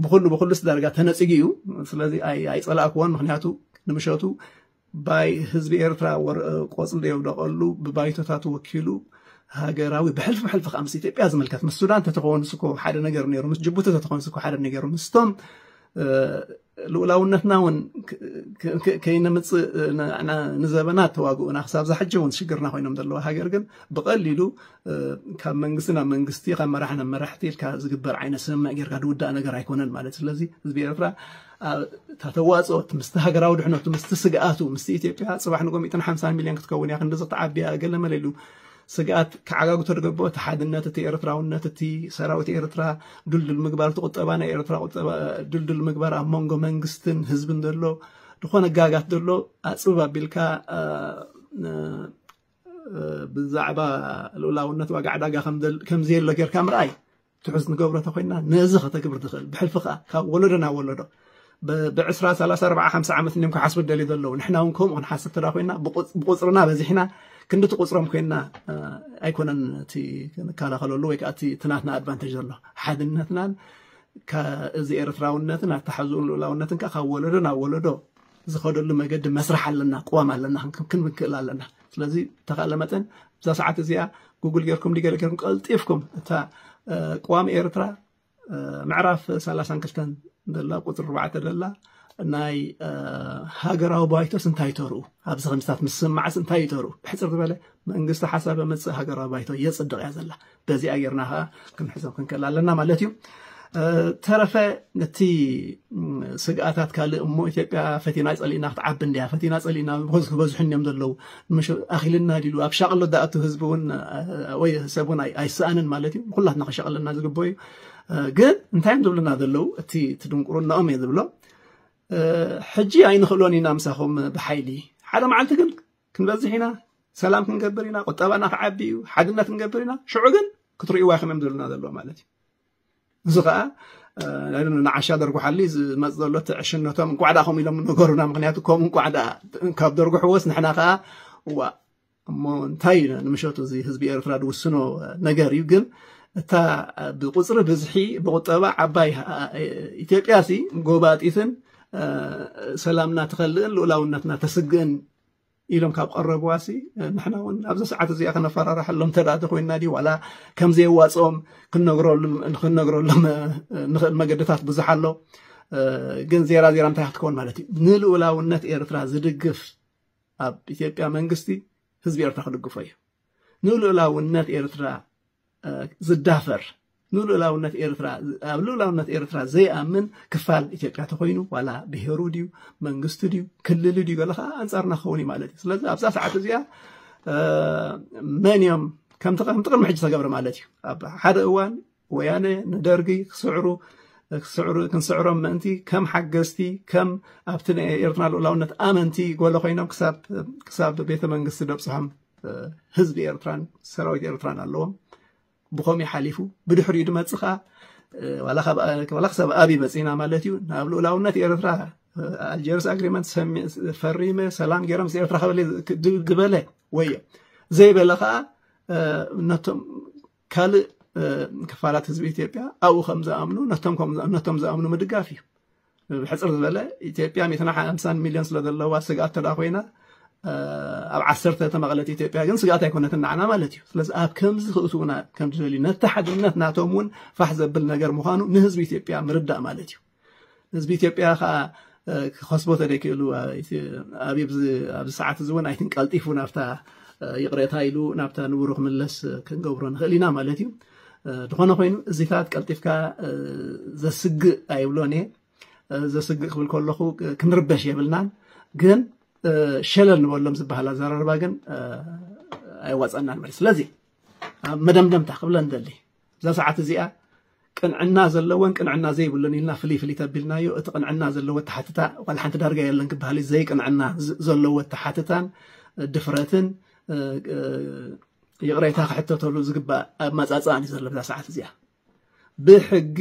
ብኩሉ ብኩሉስ ዳርጋ ተነፂጉ እዩ። ስለዚ ኣይፀላእክዎን። ምክንያቱ ንምሸቱ ባይ ህዝቢ ኤርትራ ቆፅሊ የውደቐሉ ብባይቶታት ወኪሉ ሃገራዊ ብሕልፊ ብሕልፊ ከዓ ምስ ኢትዮጵያ ዝምልከት ምስ ሱዳን ተተኸወንስ እኮ ሓደ ነገር ነይሩ፣ ምስ ጅቡቲ ተተኸወንስ እኮ ሓደ ነገር ምስቶም ልኡላውነትና እውን ከይነምፅእ ንዘበናት ተዋግኡና ክሳብ ዛሕጂ እውን ሽግርና ኮይኖም ዘለዋ ሃገር ግን ብቐሊሉ ካብ መንግስቲ ናብ መንግስቲ ካብ መራሕ ናብ መራሕቲ ኢልካ ዝግበር ዓይነት ስምምዕ ጌርካ ዝውዳእ ነገር ኣይኮነን ማለት። ስለዚ ህዝቢ ኤርትራ እታ ተዋፅኦት ምስቲ ሃገራዊ ድሕነቱ ምስቲ ስግኣቱ ምስቲ ኢትዮጵያ ፅባሕ ንጎሚጥን ሓምሳ ሚሊዮን ክትከውን እያ ክንዲ ዝተዓብያ ገለ መለ ኢሉ ስግኣት ክዓጋግቶ ዝገበኦ እቲ ሓድነት እቲ ኤርትራውነት እቲ ሰራዊት ኤርትራ ድልድል ምግባር እቲ ቁጠባ ናይ ኤርትራ ቁጠባ ድልድል ምግባር ኣብ መንጎ መንግስትን ህዝብን ዘሎ ዝኾነ ጋጋት ዘሎ ኣፅብብ ኣቢልካ ብዛዕባ ልኡላውነት ዋጋ ዕዳጋ ከምዘየሎ ጌርካ ምርኣይ ትሑዝ ንገብሮ ተኮይና ነዚ ከተግብር ትኽእል ብሕልፊ ከዓ ካብ ወለዶ ናብ ወለዶ ብዕስራ ሰላሳ ኣርባዓ ሓምሳ ዓመት እዮም ክሓስቡ ደልዩ ዘለዉ። ንሕና እውን ከምኡ ክንሓስብ ተዳ ኮይና ብቁፅርና በዚሕና ክንድቲ ቁፅሮም ኮይና ኣይኮነን እቲ ክንከላኸለሉ ወይ ከዓ እቲ ናትና ኣድቫንቴጅ ዘሎ ሓድነትናን እዚ ኤርትራውነትን ኣተሓዝኡን ልኡላውነትን ከዓ ካብ ወለዶ ናብ ወለዶ ዝኸደሉ መገዲ መስራሕ ኣለና፣ ቅዋም ኣለና፣ ክንክእል ኣለና። ስለዚ ተኻእለ መጠን ብዛ ሰዓት እዚኣ ጉግል ጌርኩም ዲገለ ጌርኩም ቀልጢፍኩም እታ ቅዋም ኤርትራ ምዕራፍ ሰላሳን ክልተን ዘላ ቁፅሪ ኣርባዕተ ዘላ ናይ ሃገራዊ ባይቶስ እንታይ ተርኡ ኣብዚ ከምስታት ምስማዕስ እንታይ ተርኡ ብሕፅር ዝበለ መንግስቲ ሓሳብ መፅእ ሃገራዊ ባይቶ የፅድቕ እያ ዘላ። በዚኣ ጌርና ከዓ ክንሕዞም ክንክእል ኣለና ማለት እዩ። ተረፈ ነቲ ስግኣታት ካልእ እሞ ኢትዮጵያ ፈቲና ፀሊእና ክትዓቢ እንዲያ ፈቲና ፀሊእና ክበዝሑ እዮም ዘለዉ ኣኪልና ዲሉ ኣብ ሻቕሎ ዝኣቱ ህዝቢ እውን ወይ ሰብ እውን ኣይሰኣንን ማለት እዩ። ኩላትና ክሸቕልና ዝግበ እዩ። ግን እንታይ እዮም ዝብሉና ዘለዉ እቲ ትድንቁርናኦም እየ ዝብሎ ሕጂ ኣይንኽእሎን ኢና ምሳኹም ብሓይሊ ሓደ መዓልቲ ግን ክንበዝሕ ኢና ሰላም ክንገብር ኢና ቁጠባና ክዓቢ እዩ ሓድነት ክንገብር ኢና ሽዑ ግን ክትርእይዋ ኢኹም እዮም ዝብሉና ዘለዉ ማለት እዩ። እዚ ከዓ ንዓሻ ደርጉሓሊ ዝመፅ ዘሎ እቲ ዕሽነቶም እንቋዕ ደኣ ከምኡ ኢሎም ነገሩና ምክንያቱ ከምኡ እንቋዕ ደኣ ካብ ደርጉሕዎስ ንሕና ከዓ እዋ እሞ እንታይ ንምሸቱ እዚ ህዝቢ ኤርትራ ዝውስኖ ነገር እዩ ግን እታ ብቁፅሪ ብዝሒ ብቁጠባ ዓባይ ኢትዮጵያ ሲ ጎባጢትን ሰላምና ትኸልእን ልኡላውነትና ተስግእን ኢሎም ካብ ቀረብዋ ሲ ንሕና እውን ኣብዚ ሰዓት እዚኣ ከነፈራርሐሎም ተዳእተ ኮይና ድዩ ዋላ ከም ዘየዋፅኦም ክንነግረሎም ንኽእል መገድታት ብዙሕ ኣሎ። ግን ዜራ ዜራ እንታይ ክትከውን ማለት እዩ ንልኡላውነት ኤርትራ ዝድግፍ ኣብ ኢትዮጵያ መንግስቲ ህዝቢ ኤርትራ ክድግፎ እዩ። ንልኡላውነት ኤርትራ ዝዳፈር ንልኡላውነት ኤርትራ ኣብ ልኡላውነት ኤርትራ ዘይኣምን ክፋል ኢትዮጵያ ተኮይኑ ዋላ ብሄሩ ድዩ መንግስቱ ድዩ ክልል ድዩ ገለ ከዓ ኣንፃርና ክኸውን እዩ ማለት እዩ። ስለዚ ኣብዛ ሰዓት እዚኣ መን እዮም ከምቲ ከምቲ ቅድሚ ሕጂ ተገብረ ማለት እዩ ኣብ ሓደ እዋን ወያነ ንደርጊ ክስዕሩ ክስዕሩ ክንስዕሮም ምእንቲ ከም ሓገዝቲ ከም ኣብቲ ናይ ኤርትራ ልኡላውነት ኣመንቲ ጎለ ኮይኖም ክሳብ ክሳብ ቤተ መንግስቲ ደብፅሖም ህዝቢ ኤርትራን ሰራዊት ኤርትራን ኣለዎም። ብኸምኡ ሓሊፉ ብድሕሪኡ ድመፅእ ከዓ ዋላ ክሳብ ኣብ ይመፅእና ማለት እዩ ናብ ልኡላውነት ኤርትራ ኣልጀርስ ኣግሪመንት ፈሪመ ሰላም ገይረ ምስ ኤርትራ ክበለ ዝበለ ወዮ ዘይበለ ከዓ ነቶም ካልእ ክፋላት ህዝቢ ኢትዮጵያ ኣብኡ ከም ዝኣምኑ ነቶም ዝኣምኑ ምድጋፍ እዩ። ብሕፅር ዝበለ ኢትዮጵያ ሚእትን ሓምሳን ሚልዮን ስለ ዘለዋ ስግኣት ተዳ ኮይና ኣብ ዓሰርተ ተመቐለት ኢትዮጵያ ግን ስግኣት ኣይኮነትን ንዓና ማለት እዩ። ስለዚ ኣብ ከምዚ ክእትውና ከም ዝደልዩ ነቲ ሓድነት ናቶም እውን ፋሕ ዘብል ነገር ምዃኑ ንህዝቢ ኢትዮጵያ ምርዳእ ማለት እዩ። ህዝቢ ኢትዮጵያ ከዓ ክኸስቦ ተደይክእሉ ኣብዚ ሰዓት እዚ እውን ኣይትን ቀልጢፉ ናብታ ይቕሬታ ኢሉ ናብታ ንቡሩ ክምለስ ክንገብሮ ንኽእል ኢና ማለት እዩ። ዝኾነ ኮይኑ እዚታት ቀልጢፍካ ዘስግእ ኣይብሎን እየ። ዘስግእ ክብል ከለኹ ክንርበሽ የብልናን። ግን ሸለል ንበሎም ዝበሃል ኣዘራርባ ግን ኣይዋፀናን ማለት። ስለዚ ኣብ መደምደምታ ክብለ ንደሊ እዛ ሰዓት እዚኣ ቅንዕና ዘለዎን ቅንዕና ዘይብሉን ኢልና ፍልይ ፍልይ ተቢልናዮ። እቲ ቅንዕና ዘለዎ ኣተሓትታ ዋላ ሓንቲ ዳርጋ የለን ክበሃል እዩ። ዘይቅንዕና ዘለዎ ኣተሓትታን ድፍረትን ይቕሬታ ክሕተተሉ ዝግባእ ኣመፃፅኣን እዩ ዘሎ ብዛ ሰዓት እዚኣ። ብሕጊ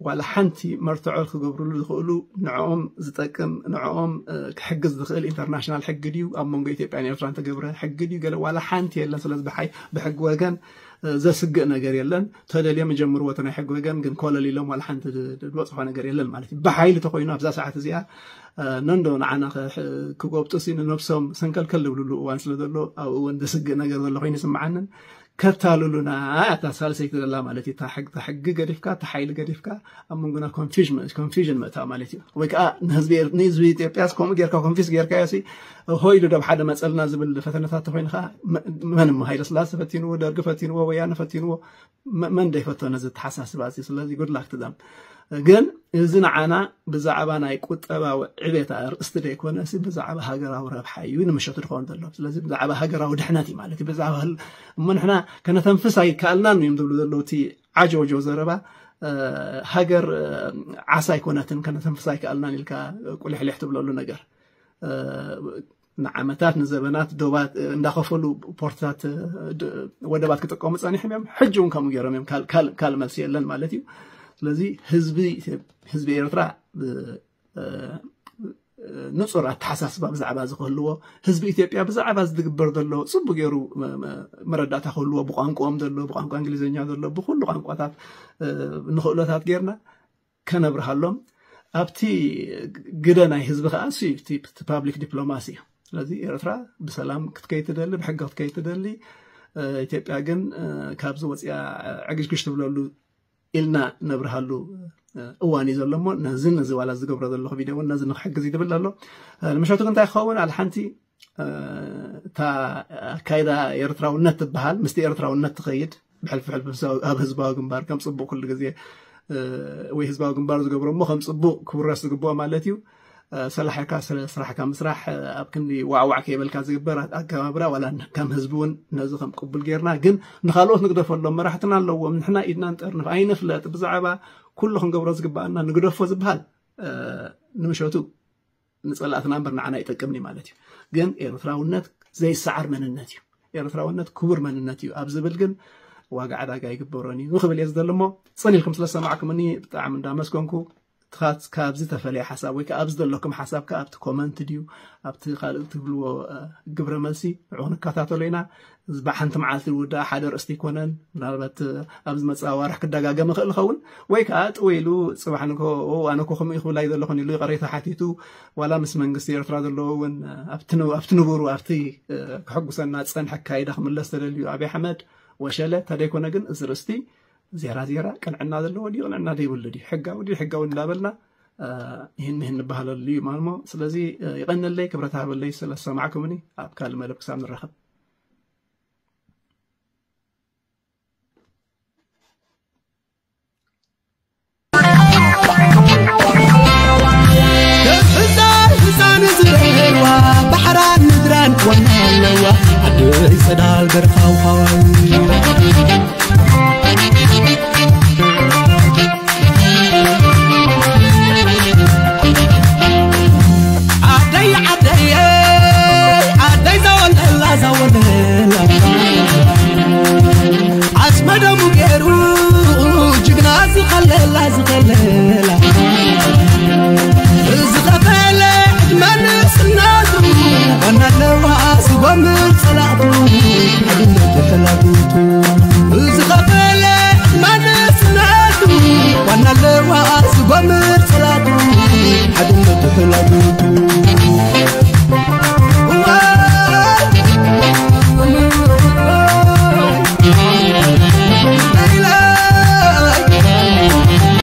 ዋላ ሓንቲ መርትዖ ክገብርሉ ዝኽእሉ ንዕኦም ዝጠቅም ንዕኦም ክሕግዝ ዝኽእል ኢንተርናሽናል ሕጊ ድዩ፣ ኣብ መንጎ ኢትዮጵያን ኤርትራን ተገብረ ሕጊ ድዩ፣ ገለ ዋላ ሓንቲ የለን። ስለዚ ብሓይ ብሕጊ ወገን ዘስግእ ነገር የለን። ተደልዮም ይጀምርዎ እቲ ናይ ሕጊ ወገን ግን ኮለል ኢሎም ዋላ ሓንቲ ዝበፅሖ ነገር የለን ማለት እዩ። ብሓይሊ ተኮይኑ ኣብዛ ሰዓት እዚኣ ነንዶ ንዓና ክጎብጡ ሲ ንነብሶም ሰንከልከል ዝብልሉ እዋን ስለ ዘሎ ኣብኡ እውን ዘስግእ ነገር ዘሎ ኮይኑ ይስምዓንን። ከታልሉና ኣታ ሳልሰይቲ ዘላ ማለት እዩ። እታ ሕጊ ገዲፍካ እታ ሓይሊ ገዲፍካ ኣብ መንጎና ኮንፊዥን ምእታ ማለት እዩ። ወይ ከዓ ንህዝቢ ኢትዮጵያስ ከምኡ ጌርካ ኮንፊዝ ጌርካዮ ሲ ሆይሉ ደብ ሓደ መፀልና ዝብል ፈተነታት ተኮይኑ ከዓ መን እሞ ሃይለ ስላሴ ፈቲንዎ፣ ደርጊ ፈቲንዎ፣ ወያነ ፈቲንዎ፣ መን ደይፈቶ ነዚ ተሓሳስባ እዚ። ስለዚ ጉድላክ ትዛም ግን እዚ ንዓና ብዛዕባ ናይ ቁጠባዊ ዕቤት ኣርእስቲ ደይኮነ ሲ ብዛዕባ ሃገራዊ ረብሓ እዩ ንምሸቱ ዝኸውን ዘሎ። ስለዚ ብዛዕባ ሃገራዊ ድሕነት እዩ ማለት እዩ። ብዛዕባ እሞ ንሕና ከነተንፍስ ኣይከኣልናን እዮም ዝብሉ ዘለዉ እቲ ዓጀውጀው ዘረባ። ሃገር ዓሳ ኣይኮነትን ከነተንፍስ ኣይከኣልናን ኢልካ ቁልሕልሕ ትብለሉ ነገር ንዓመታት ንዘበናት ዶባት እንዳኸፈሉ ፖርትታት ወደባት ክጥቀሙ ጸኒሖም እዮም። ሕጂ እውን ከምኡ ገይሮም እዮም። ካልእ መልሲ የለን ማለት እዩ። ስለዚ ህዝቢ ህዝቢ ኤርትራ ንጹር ኣተሓሳስባ ብዛዕባ እዚ ክህልዎ፣ ህዝቢ ኢትዮጵያ ብዛዕባ ዝግበር ዘሎ ጽቡቅ ገይሩ መረዳእታ ክህልዎ፣ ብቋንቋኦም ዘሎ ብቋንቋ እንግሊዝኛ ዘሎ ብኩሉ ቋንቋታት ንኽእሎታት ጌርና ከነብርሃሎም ኣብቲ ግደ ናይ ህዝቢ ከዓ እሱ እዩ እቲ ፓብሊክ ዲፕሎማሲ እዩ። ስለዚ ኤርትራ ብሰላም ክትከይ ትደሊ፣ ብሕጊ ክትከይ ትደሊ፣ ኢትዮጵያ ግን ካብዚ ወፅያ ዕግሽግሽ ትብለሉ ኢልና ነብርሃሉ እዋን እዩ ዘሎ። እሞ ነዚ ነዚ ዋላ ዝገብሮ ዘለኹ ቪድዮ እውን ነዚ ንክሕግዝ ይድብል ኣሎ። ንምሸቱ ግን እንታይ ክኸውን ኣል ሓንቲ እታ ኣካይዳ ኤርትራውነት ትበሃል ምስቲ ኤርትራውነት ትኸይድ ብሕልፊ ሕልፊ ኣብ ህዝባዊ ግንባር ከም ፅቡቅ ኩሉ ግዜ ወይ ህዝባዊ ግንባር ዝገብሮ እሞ ከም ፅቡቅ ክውረስ ዝግብኦ ማለት እዩ። ሰላሕካ ስራሕካ ምስራሕ ኣብ ክንዲ ዋዕዋዕ ከይበልካ ዝግበር ኣገባብራ ዋላ ከም ህዝቢ እውን ነዚ ከም ቅቡል ጌርና ግን ንካልኦት ንግደፈሎም። መራሕትና ኣለዎም፣ ንሕና ኢድና ንጠርንፍ ኣይንፍለጥ፣ ብዛዕባ ኩሉ ክንገብሮ ዝግባኣና ንግደፎ ዝበሃል ንምሸቱ ንፀላእትና እምበር ንዓና ይጠቅምኒ ማለት እዩ። ግን ኤርትራውነት ዘይሰዓር መንነት እዩ። ኤርትራውነት ክቡር መንነት እዩ ኣብ ዝብል ግን ዋጋ ዕዳጋ ይግበሮን እዩ ክብል እየ ዝደሊ። እሞ ፅን ኢልኩም ስለ ዝሰማዕኩምኒ ብጣዕሚ እንዳመስገንኩ፣ ትኻት ካብዚ ተፈለየ ሓሳብ ወይ ከዓ ኣብዚ ዘለኩም ሓሳብ ከዓ ኣብቲ ኮመንት ድዩ ኣብቲ ካልእ ትብልዎ ግብረ መልሲ ንዑ ንከታተሎ ኢና። እዚ ብሓንቲ መዓልቲ ዝውዳእ ሓደ ርእስቲ ኣይኮነን። ምናልባት ኣብዚ መፃ ዋርሕ ክደጋገም ይኽእል ይኸውን ወይ ከዓ ጥው ኢሉ ፅባሕ ንግሆ ኣነ እኮ ከምኡ ክብላ ይደለኹን ኢሉ ይቕሬታ ሓቲቱ ዋላ ምስ መንግስቲ ኤርትራ ዘለዎ እውን ኣብቲ ንቡሩ ኣብቲ ክሕጉሰና ዝፀንሐ ኣካይዳ ክምለስ ተደልዩ ኣብይ ኣሕመድ ወሸለ ተደይኮነ ግን እዚ ርእስቲ ዜራ ዜራ ቅንዕና ዘለዎ ድዩ ቅንዕና ዘይብሉ ድዩ ሕጋዊ ድዩ ሕጋዊ እንዳበልና ይህን ይህን ንበሃለሉ እዩ ማልሞ። ስለዚ ይቐንለይ ክብረት ሃበለይ ስለዝሰማዕኩምኒ ኣብ ካልእ መደብ ክሳብ ንራኸብ። ሕፃን ሕፃን ዝረዋ ባሕራን ምድራን ዋና ኣለዋ ዓደይ ጸዳል በርኻው ሃዋይ ዓደይ ዓደይ ዓደይ ዘወለላ ዘወለላ ዓስመ ደሙ ገይሩ ጅግና ዝኸለላ ዝኸለላ ዝኸፈለ ዕድመ ንስናቱ ዋና ኣለዋ ዝጎምር ጸላእቱ ሓድነቱ ሕላጉቱ ዝኸፈለ ዕድመ ንስናቱ ዋና ኣለዋ ዝጎምር ጸላእቱ ሓድነቱ ሕላጉቱ